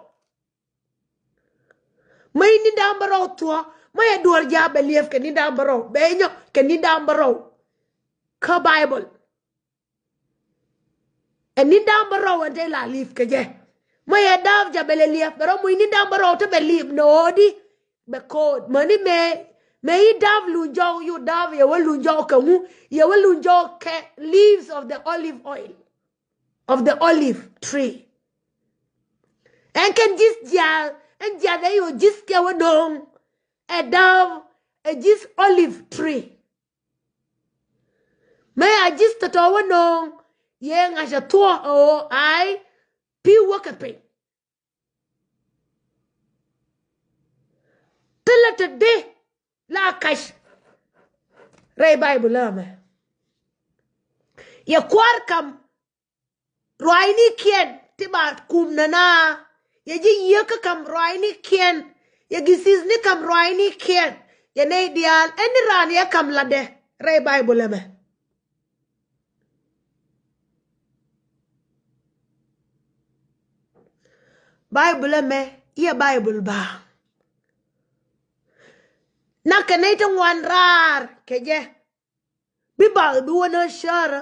Mä i̱ ni̱n da̱a̱m bä rɔw thuɔ̱k mä yɛ duɔ̱ɔ̱r ja̱ bɛ liɛp kɛ ni̱n da̱a̱m bä rɔw bɛ nyɔk kɛ ni̱n da̱a̱m bä rɔw. Kä Baibol. Ɛ ni̱n da̱a̱m bä rɔw ɛn te la li̱p kɛ jɛ. Mä yɛ dääp ja̱ bɛ lɛ li̱p bɛ rɔw muc ni̱n da̱a̱m bä rɔw te bɛ li̱p nɛ ɣöödi. Bɛ ko̱o̱t mäni mëë mëë i̱ dääp luny jɔw yu dääp yɛ wä luny jɔw kɛ ŋu yɛ wä luny jɔw kɛ leaves of the olive oil of the olive tree. Ɛn kɛn ji̱th jiath ɛn jiath ɛ yɔ ji̱th kɛ wä no̱o̱ŋ. Ɛ dääp ɛ ji̱th olive tree. Mëë a ji̱th tɔ̱tɔ̱ wä no̱o̱ŋ yee ŋa̱cä thuɔ̱k ɛ ɣöö a i̱ pi̱w wä kɛ piny. Thilɛ te di la kac. Rɛy Baibol ɛmɛ yɛ kua̱r kam ruacnikiɛn ti ba kum nana. Yɛ ji̱ yiëë kä kam ruacnikiɛn. Yɛ githithni kam ruacnikiɛn. Yɛ nɛy diaal ɛn ni raan yɛ kam latdɛ rɛy Baibol ɛmɛ. Baibol ɛmɛ i̱ ɛ Baibol baaŋ. Nak kɛ nɛy ti ŋuan raar kɛ jɛ. Bi bath bi wä nä cärä.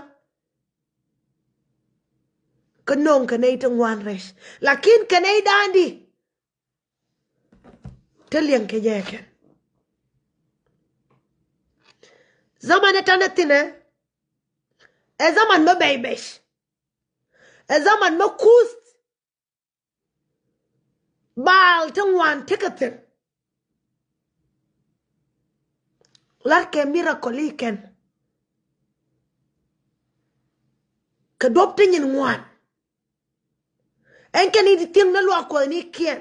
Kä no̱o̱ŋ kɛ nɛy ti ŋuan rɛc lakin kɛ nɛy da̱a̱n di. Te liɛŋ kɛ jɛ kɛn. Zaman ɛ tanɛ thinɛ. Ɛ zaman mä bɛy bɛc. Ɛ zaman mä kuth. Baal ti ŋuan tekɛ thil. Lar kɛ miracle i̱ kɛn kɛ duɔ̱p ti nyin ŋuan. Ɛn kɛn i̱ ti thiäŋ ni luak Kuɔth ni kiɛn.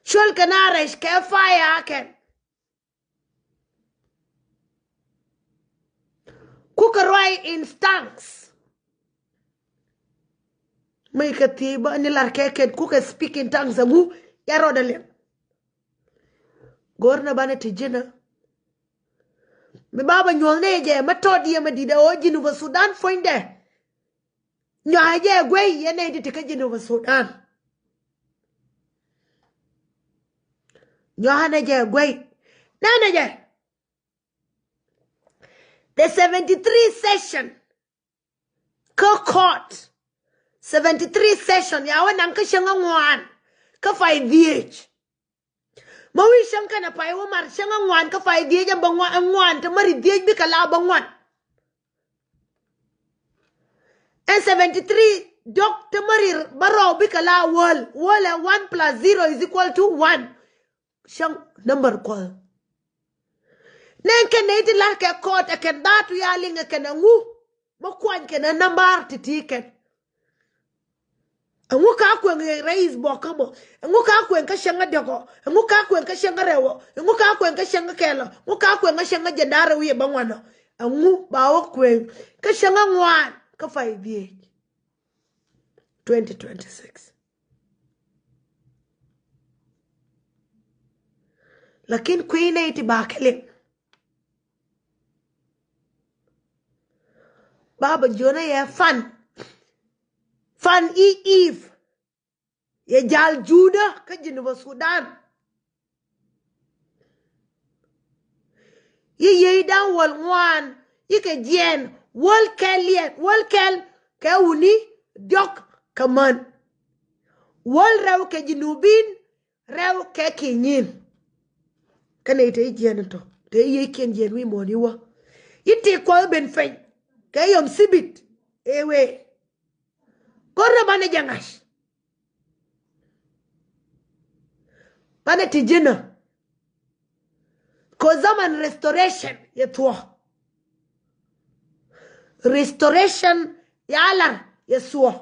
Cuɛl kɛn a rɛc kɛ fire kɛn. Kukɛ ruac in tongues. Mëë kɛ thiec bä ni lar kɛ kɛn kukɛ speak in tongues aŋu ya rɔɔdɛ liɛŋ. Go̱r nɛ banɛ ti ji̱nä. Mi baba nyuɔ̱th nɛ jɛ mɛ tɔt yɛ mɛ di̱t ɛ ɣöö Jinubä Sudan puɔ̱nydɛ. Nyɔa̱ jɛ guey yɛ nɛy ti ti kä Jinubä Sudan. Nyɔa̱ nɛ jɛ guey. Nɛ nɛ jɛ. The seventy three session kä court. Seventy three session ya wä naŋ kä cäŋ aŋuan kä pay dhieec. Ma wi̱i̱ cäŋ kɛnɛ pay wä mar cäŋ aŋuan kä pay dhieec ɛn bä ŋuan, ɛn ŋuan te mari dhieec bikɛ la bä ŋuan. Ɛn seventy three dɔk te mari bä rɔw bikɛ la wäl, wäl ɛ one plus zero is equal to one. Cäŋ number Kuɔth. Nɛn kɛn nɛy ti la̱r kɛ court ɛ kɛn dha̱a̱t wi̱i̱ a liŋ ɛ kɛn ɛŋu. Bä kuany kɛn ɛ number ti ti kɛn. Ɛŋu ka kueŋ ɛ rais bɔk kä mɔ? Ɛŋu ka kueŋ kä cäŋ ɛ dɛk ɔ? Ɛŋu ka kueŋ kä cäŋ ɛ rɛw ɔ? Ɛŋu ka kueŋ kä cäŋ ɛ kɛl ɔ? Ɛŋu ka kueŋ kä cäŋ ɛ jɛn da̱a̱r ɛ wi̱i̱ ɛ bä ŋuan ɔ? Ɛŋu ba wä kueŋ kä cäŋ ɛ ŋuan kä pay dhieec? Twenty twenty six. Lakin kui̱ nɛy ti ba kɛ liŋ. Baba jiönä yɛ fan. Fan i̱ Eve. Yɛ jal Juda kä Jinubä Sudan. Yi yiey da̱ŋ wäl ŋuan yi kɛ jiɛɛn wäl kɛl liɛt wäl kɛl kɛ wuni diɔk kɛ män. Wäl rɛw kɛ Jinubin rɛw kɛ kinyin. Kä nɛy te yi jiɛɛn tɔ te yi yiey kiɛn jiɛɛn wi̱i̱ muɔ̱ɔ̱n yi wä. Yi ti Kuɔth ben peny kɛ yɔm sibit ëë wee. Go̱rnɛ banɛ jɛ ŋa̱c. Banɛ ti ji̱nä. Ko zaman restoration yɛ thuɔ. Restoration ya lar yɛ thuɔ.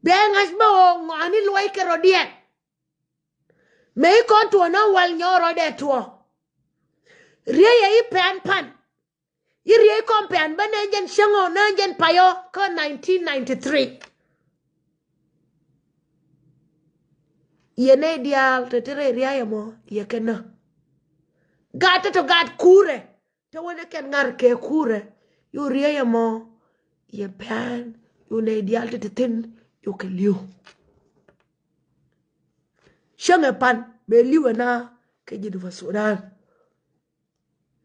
Bɛ ŋa̱c bä ɣöö ŋɔaani luɔc kɛ rɔ̱diɛn. Mëë i̱ kɔn tuɔɔk ni wal nyɔɔrɔdɛ tuɔɔk. Riey ɛ i̱ pɛn pan. I̱ riey kɔn pɛn bä nɛ jɛn cäŋ ɔ nɛ jɛn pay ɔ kä nineteen ninety-three. Yɛ nɛy diaal te te rɛy ria̱a̱c ɛmɔ yɛ kɛ nä. Gat te tɔ gat kuurɛ. Te wä ni kɛn ŋa̱r kɛ kuurɛ. Yu riey ɛmɔ yɛ pɛn yu nɛy diaal te te thi̱n yu kɛ li̱w. Cäŋɛ pan bɛ li̱w ɛna kɛ Jinubä Sudan.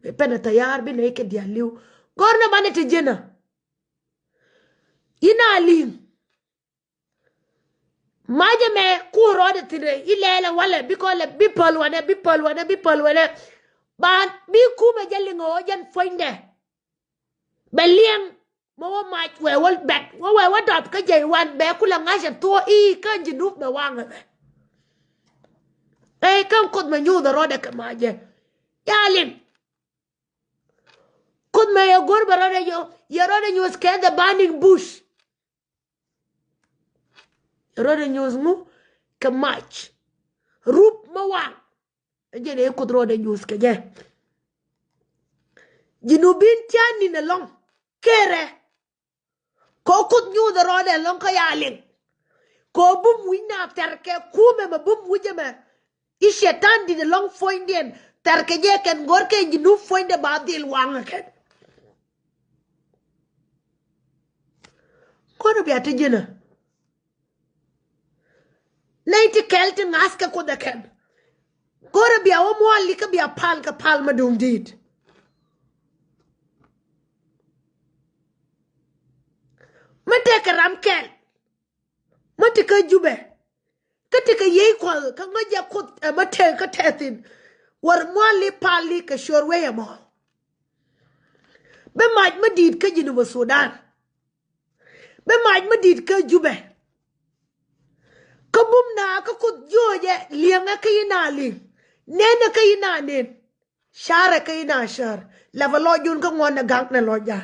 Bɛ pɛn ɛ thayar bi nɛy kɛ diaal li̱w. Gɔ̱r nɛ banɛ te ji̱nä. Inɛ a li̱ŋ. Macɛ mɛ kuur rɔɔdɛ thi̱n rɛy ilɛɛlɛ walɛ bi kɔlɛ bi päl wanɛ bi päl wanɛ bi päl wanɛ. Ba bi kumɛ jɛ liŋ ɣöö jɛn puɔ̱nydɛ. Bɛ liɛŋ mɛ wä mac wɛ wä bɛt wä wɛ wä dɔp kä jɛy wan bɛ kulɛ ŋa̱cɛ thuɔ̱k i̱ kä Jinub mɛ waŋɛ mɛ. Ɛ kä Kuoth mɛ nyuuth rɔɔdɛ kɛ macɛ. Ya liŋ. Kuoth mɛ yɛ go̱r bɛ rɔɔdɛ nyuuth yɛ rɔɔdɛ nyuuth kɛ the burning bush. Rɔɔdɛ nyuuth ŋu kɛ mac. Rup mä waŋ. Ɛ jɛn ɛ Kuoth rɔɔdɛ nyuuth kɛ jɛ. Jinubin tian ni̱n ɛlɔ̱ŋ. Kerɛ. Kɛ Kuoth nyuuth rɔɔdɛ ɛlɔ̱ŋ kä ya liŋ. Kɛ bum wi̱c na thɛr kɛ kumɛ mɛ bum wi̱c ɛmɛ. I̱ cɛtan di̱t ɛlɔ̱ŋ puɔ̱nydiɛn thɛr kɛ jɛ kɛn gɔ̱r kɛ Jinub puɔ̱nydɛ ba dhil waŋ ɛ kɛn. Go̱rɛ bia ti ji̱nä. Nɛy ti kɛl ti ŋa̱th kɛ Kuoth ɛ kɛn. Go̱rɛ bia wä mual li kä bia pal kɛ pal ma duŋ di̱i̱t. Mi tekɛ ram kɛl. Mi ti kä Jubɛ. Kä ti kɛ yiey Kuɔth kä ŋäc jɛ Kuoth ɛ ma tëë kä tɛthin. Wär mual li pal li kɛ cuɔr wee ɛmɔ. Bi mac mi di̱i̱t kä Jinubä Sudan. Bi mac mi di̱i̱t kä Jubɛ. Kä bum na kä Kuoth jiööcɛ liɛŋɛ kä yi na liŋ. Nenɛ kä inɛ nen. Carɛ kä inɛ car. Lapɛ lɔcdun kä ŋuɔ̱tnɛ gaŋnɛ lɔcdan.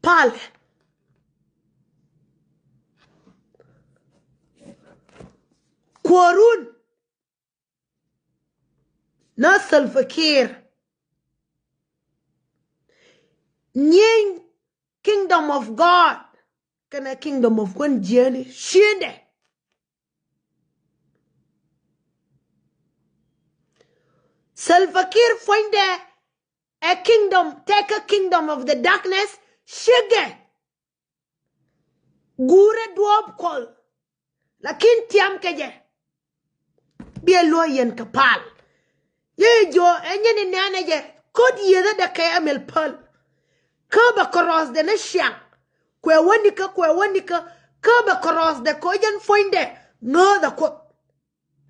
Palɛ. Kuɔrun. Nä Salva Kiir. Nyieny kingdom of God kɛnɛ kingdom of wen jiɛni ciendɛ. Salva Kiir puɔ̱nydɛ ɛ kingdom, tɛkɛ kingdom of the darkness, ciegɛ. Guurɛ duɔ̱ɔ̱p Kuɔth. Lakin tiam kɛ jɛ. Biɛ luɔ̱c yɛn kɛ pal. Yɛ jɔ ɛ nyɛn inɛnɛ jɛ. Ko̱t yiethädɛ kɛ Amil Päl. Kä bɛ kɔrɔsdɛ ni ciaŋ. Kuɛ wänikä, kuɛ wänikä. Kä bɛ kɔrɔsdɛ kɛ ɣöö jɛn puɔ̱nydɛ ŋääth ɛ Kuoth.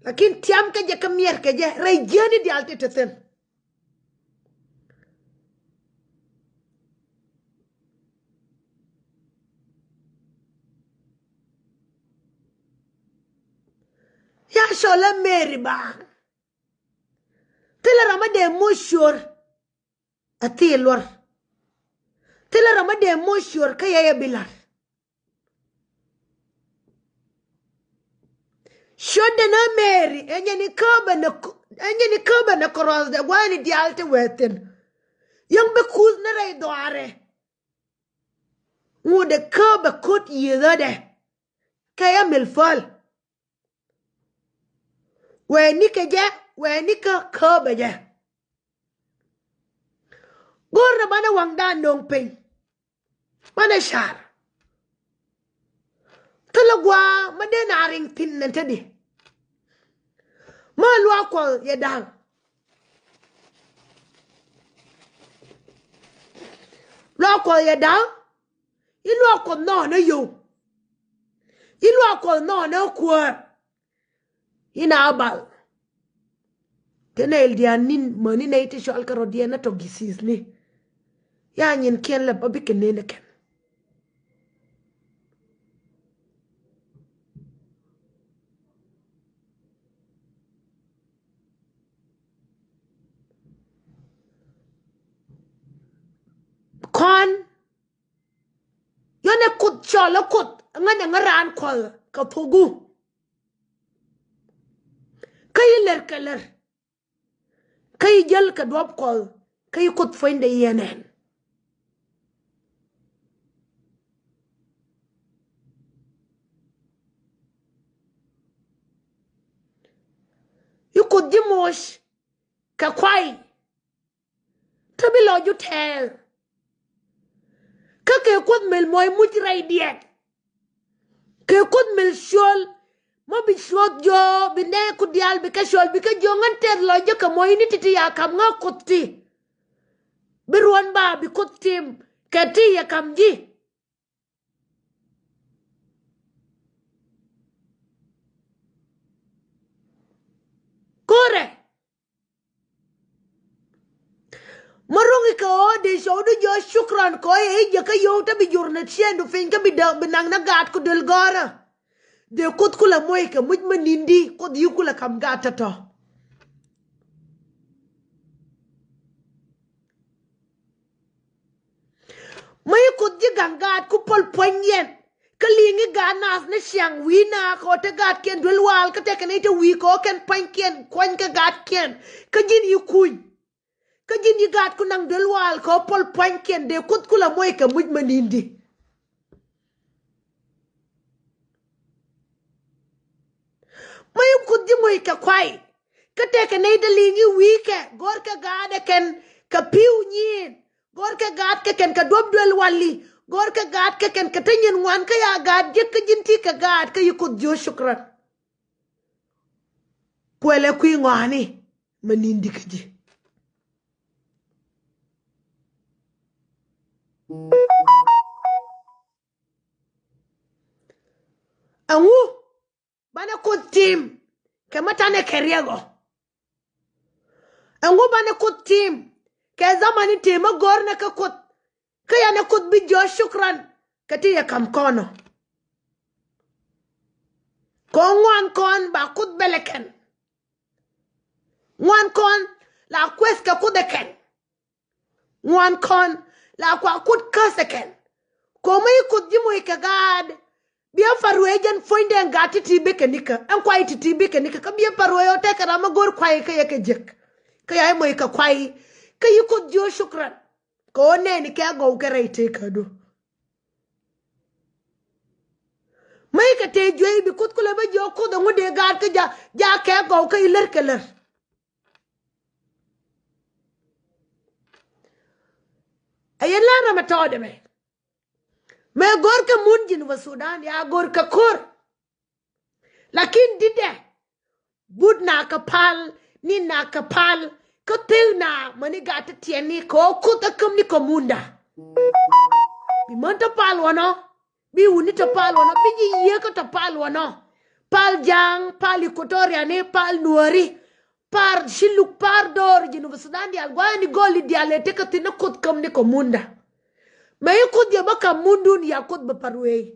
Lakin tiam kɛ jɛ kä miɛt kɛ jɛ rɛy jiäni diaal ti te thi̱n. Ya cɔl ɛ Mary Bang. Thilɛ ram a dee moc cuɔr. A thil luɔr. Thilɛ ram a dee moc cuɔr kä yɛ yɛ bi la̱r. Ciötdɛ nä Mary, ɛ nyɛn i̱ käbɛ nä, ɛ nyɛn i̱ käbɛ nä kɔrɔsdɛ gua̱a̱ni diaal ti wee thi̱n. Yäŋ bi kuth ni rɛy dhɔaarɛ. Ŋut ɛ käbɛ ko̱t yiethädɛ. Kɛ yɛ Amil Päl. Wee ni kɛ jɛ, wee ni kä käbɛ jɛ. Go̱o̱rnɛ banɛ waŋdan no̱o̱ŋ piny. Banɛ car. Thilɛ gua̱a̱ ma dee na riŋ thi̱n nɛ te di. Ma luaak Kuɔth yɛ da̱ŋ. Luaak Kuɔth yɛ da̱ŋ. I̱ luaak Kuɔth nɔɔnɛ yio̱w. I̱ luaak Kuɔth nɔɔnɛ kuäär. Inɛ a bal. Kɛ nɛy diaal ni̱n mäni nɛy ti cɔal kɛ rɔ̱diɛn nɛ tɔ̱ gi̱thi̱thni. Ya nyinkiɛn lɛ bä bikɛ nen ɛ kɛn. Kɔn. Yɔnɛ Kuoth cɔl ɛ Kuoth ŋän ɛ ŋä raan Kuɔth kɛ thuɔ̱ku. Kä yi lɛr kɛ lɛr. Kä yi jäl kɛ duɔ̱p Kuɔth. Kä yi Kuoth puɔ̱nydɛ yɛn ɛn. Yi Kuoth ji̱ moc kɛ kuay. Te bi lɔc ju tɛɛl. Kä kɛ Kuoth mel muɔc muc rɛydiɛn. Kɛ Kuoth mel ciöl. Mä bi cuɔth jɔɔ bi nɛɛku diaal bi kɛ ciöl bi kɛ jiök ŋän tɛth lɔc jɛ kɛ muɔcni ti̱ti̱ ya ka̱m ŋä Kuoth ti. Bi ruɔ̱n ba bi Kuoth tim kɛ ti yɛ ka̱m ji̱. Ko̱rɛ. Mä ro̱ŋ ikɛ ɣöö dee cɔwdu jɔɔc cukran kɔɔyɛ i̱ jiäkä yio̱w te bi jur nɛ ciɛɛndu piny kä bi däk bi naŋ nɛ gaatku döl gɔ̱rä. Dee Kuoth kulɛ moc kɛ muc mä ni̱n di Kuoth yi kulɛ ka̱m gaat tɔ̱tɔ̱. Mä yi Kuoth ji̱ gaŋ gaatku päl puɔ̱ny yɛn. Kä li̱ŋ i̱ gaat naath ni ciaŋ wi̱i̱ naath kɛ ɣöö te gaatkiɛn duel waal kä tekɛ nɛy te wi̱i̱ kɛ ɣöö kɛn pua̱nykiɛn kuany kɛ gaatkiɛn. Kä ji̱n yi kuny. Kä ji̱n yi gaatku naŋ duel waal kɛ ɣöö päl pua̱nykiɛn dee Kuoth kulɛ moc kɛ muc mä ni̱n di. Mä yi Kuoth ji̱ moc kɛ kuay. Kä tekɛ nɛy te li̱ŋ i̱ wi̱i̱kɛ go̱rkɛ gaatdɛ kɛn kɛ pi̱w nyiin. Go̱rkɛ gaatkɛ kɛn kɛ duɔ̱p duel wali. Go̱rkɛ gaatkɛ kɛn kɛ te nyin ŋuan kä ya gaat jiäk kä ji̱n ti kɛ gaat kä yi Kuoth jiö cukran. Puɛlɛ kui̱ ŋɔaani mä ni̱n di kä ji̱. Ɛŋu banɛ Kuoth tim kɛ mä tanɛ kɛ riɛk ɔ? Ɛŋu banɛ Kuoth tim kɛ zamani tëë mä go̱o̱rnɛ kä Kuoth? Kä yanɛ Kuoth bi jiö cukran. kɛ ti yɛ kam kɔn ɔ. Kɛ ŋuan kɔn ba Kuoth bɛlɛ kɛn. Ŋuan kɔn la kueth kɛ Kuoth ɛ kɛn. Ŋuan kɔn la kua Kuoth käth ɛ kɛn. Kɛ ɣöö mi Kuoth ji̱ moc kɛ gaat. Biɛ Paruëë jɛn puɔ̱nydɛ ɛn gaat ti̱ti̱ bikɛ nikä. Ɛn kuay ti̱ti̱ bikɛ nikä. Kä biɛ Paruëë ɣöö tekɛ ram mi go̱o̱r kuay kä yɛ kɛ jek. Kä ya moc kɛ kuay. Kä yi Kuoth jiö cukran. Kɛ ɣöö nɛɛni kɛ gɔw kɛ rɛy tëëkädu. Mëë kɛ tëë juey bi Kuoth kulɛ bä jiök Kuoth ɛŋu dee gaat kä ja, ja kɛ gɔw kä ilär kɛ lär. Ɛ yɛn la ram ɛ tɔɔdɛ mɛ. Mɛ go̱r kɛ mun Jinub Sudan ya go̱r kɛ ko̱r. Lakin didɛ. But na kɛ pal, ni na kɛ pal, kä thil na mäni gat ti tiɛni kɛ ɣöö Kuoth ɛ käm ni kɛ munda. Bi män tɔ pal wanɔ, bi wuni tɔ pal wanɔ, bi ji̱ yiëë kä tɔ pal wanɔ. Pal ja̱a̱ŋ, pal Equatoria ni, pal nuɔri, par ci luk par dɔɔr Jinub Sudan diaal gua̱a̱ni gɔli diaal ëë tekɛ thi̱n ni Kuoth käm ni kɛ munda. Mɛ i̱ Kuoth yɛ bä käm mundun ya Kuoth bä Paruëë.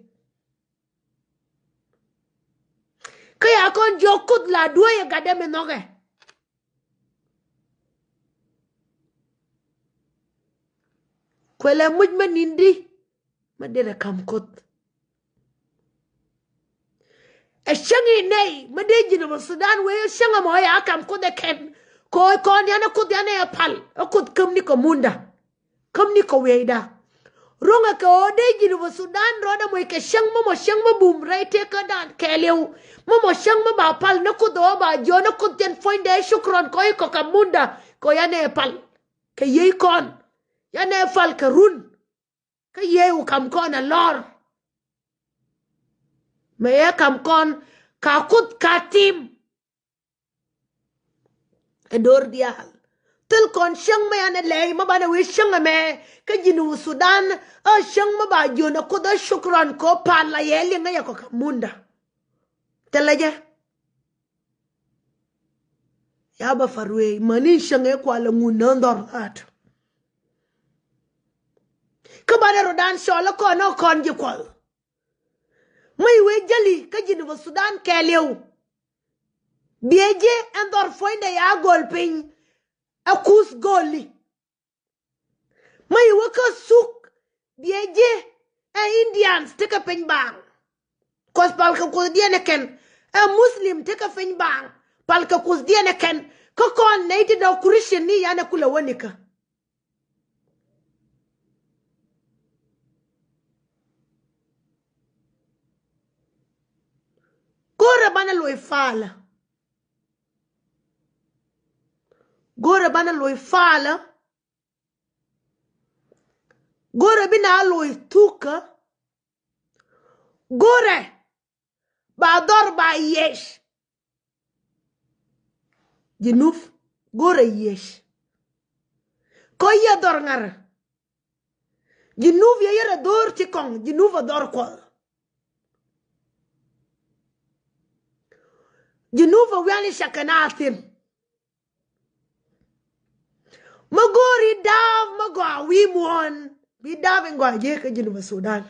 Kä ya kɔn jiök Kuoth la duɔ̱ɔ̱c ɛ gatdɛ mi nhɔkɛ. Kuëlɛ muc mä ni̱n di mä derɛ ka̱m Kuoth. Ɛ cäŋ i̱ nɛy mä dee Jinub Sudan wee cäŋ ɛmɔ ya ka̱m Kuoth ɛ kɛn. Kɛ ɣöö kɔn yan ɛ Kuoth yan ɛ pal ɛ Kuoth käm ni kɛ munda. Käm ni kɛ wieyda. Ro̱ŋɛ kɛ ɣöö dee Jinub Sudan rɔɔdɛ moc kɛ cäŋ mä mɔ cäŋ mä bum rɛy tëëkädan kɛɛliw. Mä mɔ cäŋ mä ba pal ni Kuoth ɣöö ba jiöön ni Kuoth jɛn puɔ̱nydɛ cukran kɔc kɔ ka̱m munda kɛ ɣöö yan ɛ pal. Kɛ yiey kɔn. Yan ɛ pal kɛ run. Kä yiey wä ka̱m kɔn ɛ lɔr. Mɛ yɛ ka̱m kɔn ka Kuoth ka tim. Ɛ do̱r diaal. Thil kɔn cäŋ mɛ yan ɛ lɛy mä banɛ wee cäŋ ɛmɛ kä Jinub Sudan. Ɛ cäŋ mä ba jiön ɛ Kuoth ɛ cukran kɛ ɣöö pal la yɛ liŋ ɛ yɛ kɔ ka̱m munda. Thilɛ jɛ. Ya bä Paruëë mäni cäŋ ëë kual ɛ ŋun nä dhɔr ɣa̱a̱t. Kä banɛ rɔ̱dan cɔl ɛ kɔn ɛ kɔn ji̱ kual. Mä i̱ wee jäli kä Jinub Sudan kɛɛliw. Biɛ ji̱ ɛn dhɔr puɔ̱nydɛ ya gɔl piny. Ɛ kuth gɔli. Mä i̱ wä kä thuk biɛ ji̱ ɛ Indians tekɛ piny baaŋ. Kuɔth pal kɛ kuothdiɛn ɛ kɛn. Ɛ Muslim tekɛ piny baaŋ. Pal kɛ kuothdiɛn ɛ kɛn. Kä kɔn nɛy ti dɔ̱k Christian ni yan ɛ kulɛ wä nikä. Go̱rɛ banɛ loc falä. Go̱rɛ banɛ loc falä. Go̱rɛ bi na loc thukä. Go̱rɛ ba dhɔr ba yiëc. Jinub go̱rɛ yiëc. Kɔ yɛ dhɔr ŋarä. Jinub yɛ yɛrɛ dhɔr ti kɔŋ Jinub a dhɔr kuɔth. Jinub a wiani cakɛ na thin. Mä go̱o̱ri da̱a̱p mä gɔaa wi̱i̱ muɔ̱ɔ̱n bi da̱a̱p in gɔaa ji̱ kä Jinub Sudan.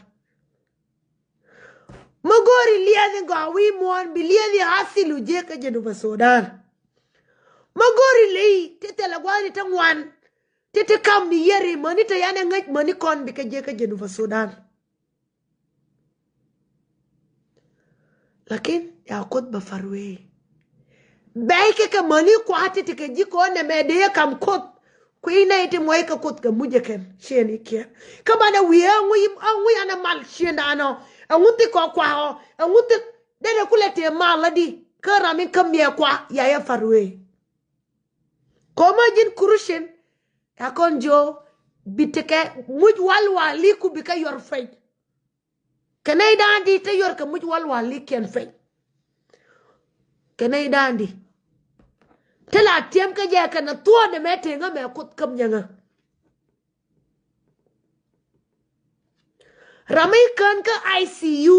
Mä go̱o̱ri liɛth in gɔaa wi̱i̱ muɔ̱ɔ̱n bi liɛth in hasil wi̱i̱ ji̱ kä Jinub Sudan. Mä go̱o̱ri ley ti thilɛ gua̱a̱ni ti ŋuan ti ti kam ni yeri mäni ti yan in ŋäc mäni kɔn bi kä ji̱ kä Jinub Sudan. Lakin ya Kuoth bä Paruëë. Bɛy kɛ kɛ mäni kua̱r ti ti kɛ ji̱ kɔn nɛmɛ dee kam Kuoth. Kui̱ nɛy ti muɔc kɛ Kuoth kɛ muc ɛ kɛn ciëŋ i̱ kiɛn. Kä banɛ wi̱i̱ ɛŋu, ɛŋu yan ɛ mal ciëŋdan ɔ. Ɛŋu thik kɔ kua̱r ɔ. Ɛŋu thik derɛ kulɛ tëë mal lätdi. Kä ram in kä miɛ kua̱r ya yɛ Paruëë. Kɔmä ji̱n Christian. Ya kɔn jiö bi tekɛ muc walwali ku bikɛ yuɔr piny. Kɛ nɛy da̱a̱n di te yuɔr kɛ muc walwalikiɛn piny. Kɛ nɛy da̱a̱n di te la tiɛm kä jɛ kɛn a thuɔ̱ɔ̱dɛ mɛ teŋä mɛ Kuoth käm nyäŋä. Ram i̱ kän kä I C U.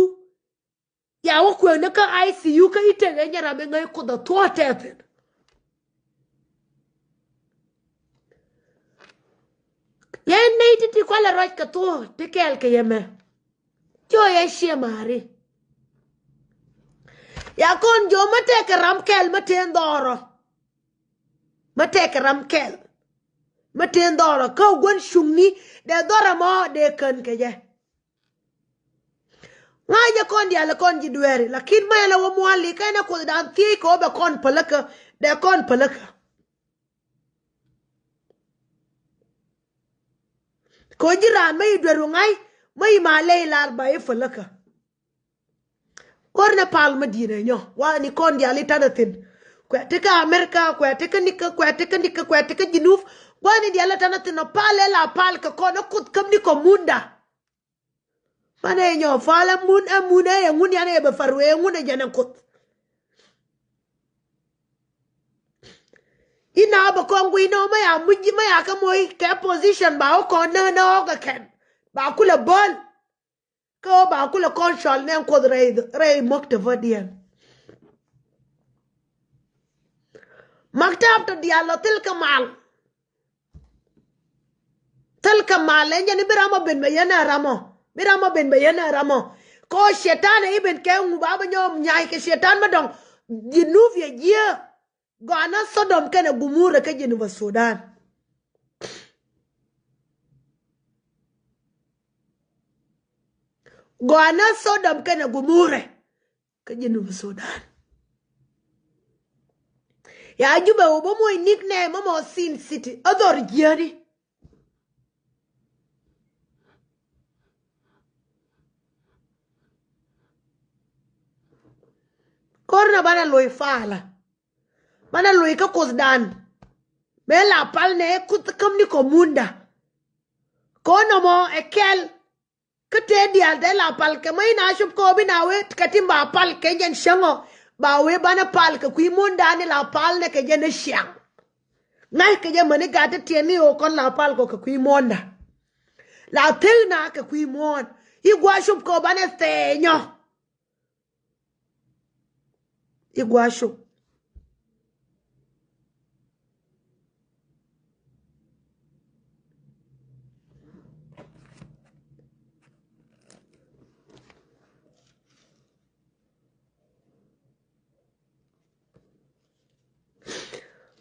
Ya wä kuëëŋni kä I C U kä i̱ tekɛ nyɛ ram i̱ ŋäc Kuoth a thuɔ̱ɔ̱ tɛthin. Yɛn nɛy ti ti kualɛ ruac kɛ thuɔ̱ɔ̱ ti kɛɛl kɛ yɛ mɛ. Jɔ yɛ ciɛ mari. Ya kɔn jɔ ma tɛkɛ ram kɛl ma ten dhɔrɔ. Ma tɛkɛ ram kɛl ma ten dhɔrɔ kä gua̱n cuŋni dee dhɔrɔ mɔ dee kän kɛ jɛ. Ŋa̱cä kɔn diaal kɔn ji̱ dueeri, lakin ma ɛn a wä mua̱li kɛn a Kuoth dan thiec kɛ wä bɛ kɔn päläkä, dee kɔn päläkä. Kɛ wä ji̱ raan mä yi dueer wä ŋa̱c, mä yi ma ley lar ba yi päläkä. Kor nɛ pal mä di̱i̱t ɛ nyɔ, wa ni kɔn diaal i̱ tanɛ thi̱n. Kuɛ ti kä Amerika, kuɛ ti kä nikä, kuɛ ti kä nikä, kuɛ ti kä Jinub. Wa ni diaal i̱ tanɛ thi̱n ɔ pal ɛ la pal kɛ kɔn ɛ Kuoth käm ni kɔ munda. Manɛ nyɔ pal ɛ mun, ɛ mun ɛ ŋun yan ɛ bɛ far wee ŋun ɛ jɛn ɛ Kuoth. Ina bɛ kɔn guiy nɔ mä ya muc, mä ya kä moc kɛ position ba wä kɔn nä nä ɔk ɛ kɛn. Ba kulɛ bäl. Kä ba kulɛ kɔn cɔl nɛ Kuoth rɛy, rɛy maktab diɛn. Maktab tɔ diaal lɔ thil kä mal. Thil kä mal ɛn jɛn i̱ bi ram ɔ ben bɛ yɛn ɛ ram ɔ. Bi ram ɔ ben bɛ yɛn ɛ ram ɔ. Kɛ ɔ Cɛtan ɛ i̱ ben kɛ ŋu ba bɛ nyɔm nyay kɛ Cɛtan mä dɔŋ. Jinub yɛ jiɛ. Gɔaa na Sodom kɛnɛ Gomora kä Jinub Sudan. Gɔaa na Sodom kɛnɛ Gomora kä Jinub Sudan. Ya Jubɛ wä bä moc nickname mɔ Sin City. Ɛ dhɔr jiäni. Kor na banɛ loc falä. Banɛ loc kä Kuothdan. Mëë la pal nɛ Kuoth käm ni kɔ munda. Kɔn nɔmɔ ɛ kɛl. Kä tëë diaal tëë la pal kɛ mä in a cop kɛ ɣöö bi na wee kɛ tim ba pal kɛ jɛn cäŋ ɔ. Ba wee banɛ pal kɛ kui̱ muɔ̱ɔ̱ndan in la pal nɛ kɛ jɛn ɛ ciaŋ. Ŋa̱c kɛ jɛ mäni gat ti tiɛɛn ni ɣöö kɔn la pal kɔ kɛ kui̱ muɔ̱ɔ̱nda. La thek na kɛ kui̱ muɔ̱ɔ̱n i̱ gua̱a̱ cop kɛ ɣöö banɛ thɛɛnyɔ. I̱ gua̱a̱ cop.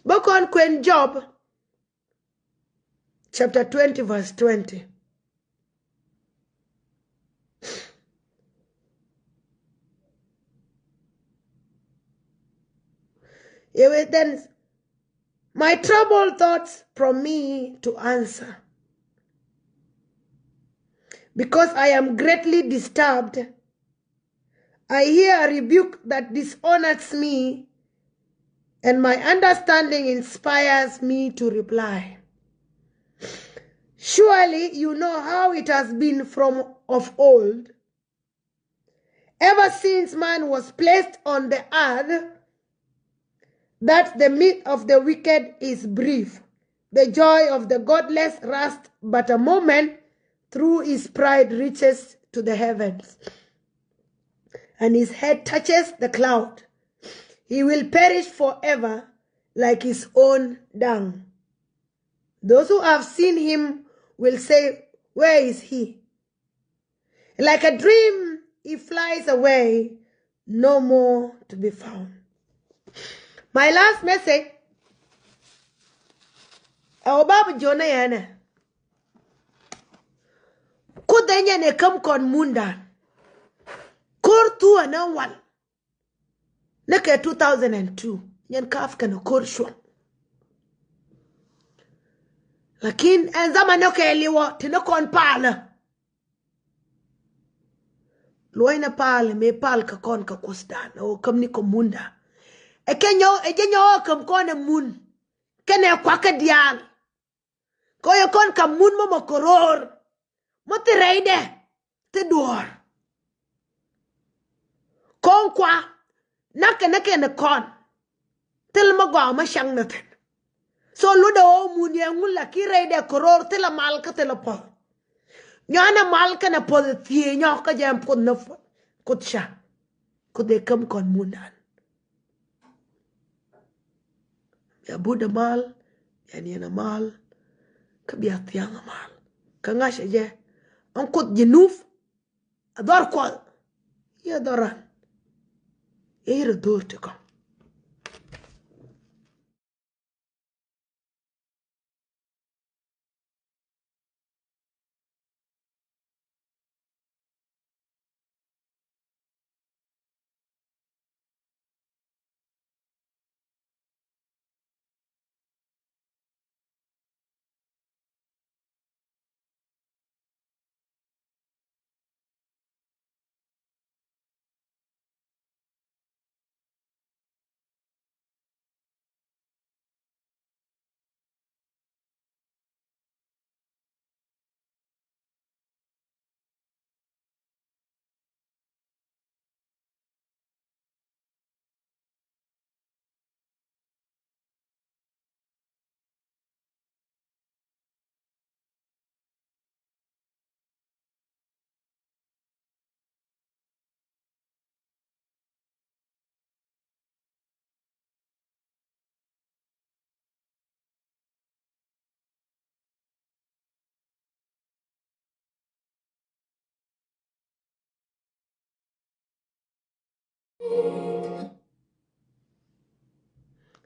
Bä kɔn kuɛn Job chapter twenty verse twenty. It will then, my troubled thoughts prompt me to answer, because I am greatly disturbed. I hear a rebuke that dishonors me, and my understanding inspires me to reply. Surely you know how it has been from of old, ever since man was placed on the earth, that the mirth of the wicked is brief, the joy of the godless lasts but a moment, through his pride reaches to the heavens, and his head touches the cloud. He will perish forever like his own dung. Those who have seen him will say, where is he? Like a dream, he flies away, no more to be found. My last message. Ɛ wä bapɛ jɔnɛ yɛnɛ. Kuoth ɛ nyɛn ɛ käm kɔn mundan. Ko̱r thuɔ̱ɔ̱ ɛn ɛ wal. Ni kɛ two thousand and two nyɛn kaf kɛn ko̱r cuɔ̱ŋ. Lakin ɛn zaman ni kɛ liwɔ ti ni kɔn palä. Luɔ̱cnɛ pal mëë pal kɛ kɔn kɛ Kuothdan ɛ wä käm ni kɛ munda. Ɛ kɛ nyɔk ɛ jɛ nyɔk ɛ käm kɔn ɛ mun. Kɛnɛ kuakä diaal. Kɔ yɛ kɔn kɛ mun mɔ mɔ kɛ ro̱o̱r. Mɔ thi rɛydɛ thi duɔ̱ɔ̱r. Kɔn kua nakɛ ni kɛn kɔn. Thil mɛ gɔaa mɛ caŋ ni thi̱n. So lotdɛ ɣöö mun yɛ ŋun la ki rɛydɛ kɛ ro̱o̱r thilɛ mal kä thilɛ puɔ̱th. Nyɔanɛ mal kɛnɛ puɔ̱th thiee nyɔk kä jɛ ɛn puɔ̱th ni puɔ̱th. Kuoth ca. Kuoth ɛ käm kɔn mundan. Bia budɛ mal, bia niɛnɛ mal, kä bia thiaŋɛ mal. Kä ŋa̱cä jɛ ɛn Kuoth Jinub. A dhɔr Kuɔth. Yɛ dhɔr ran. Yɛ yir a dhor ti kɔn.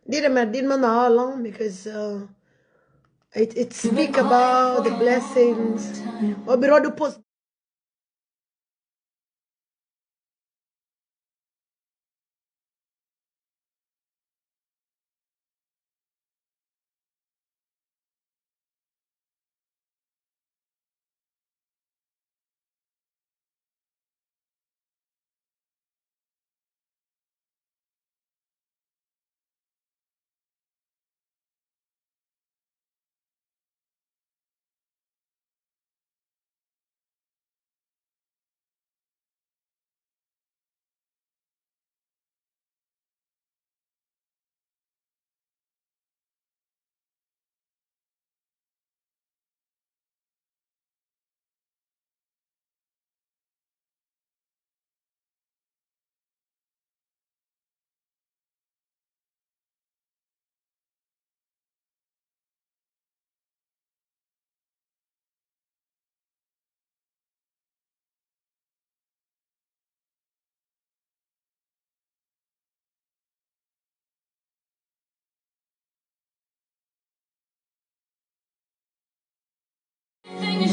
Dit ɛmɛ dit mɛ na alɔŋ because uh, it, it speak about the blessings. Ɔ bi rɔdu post.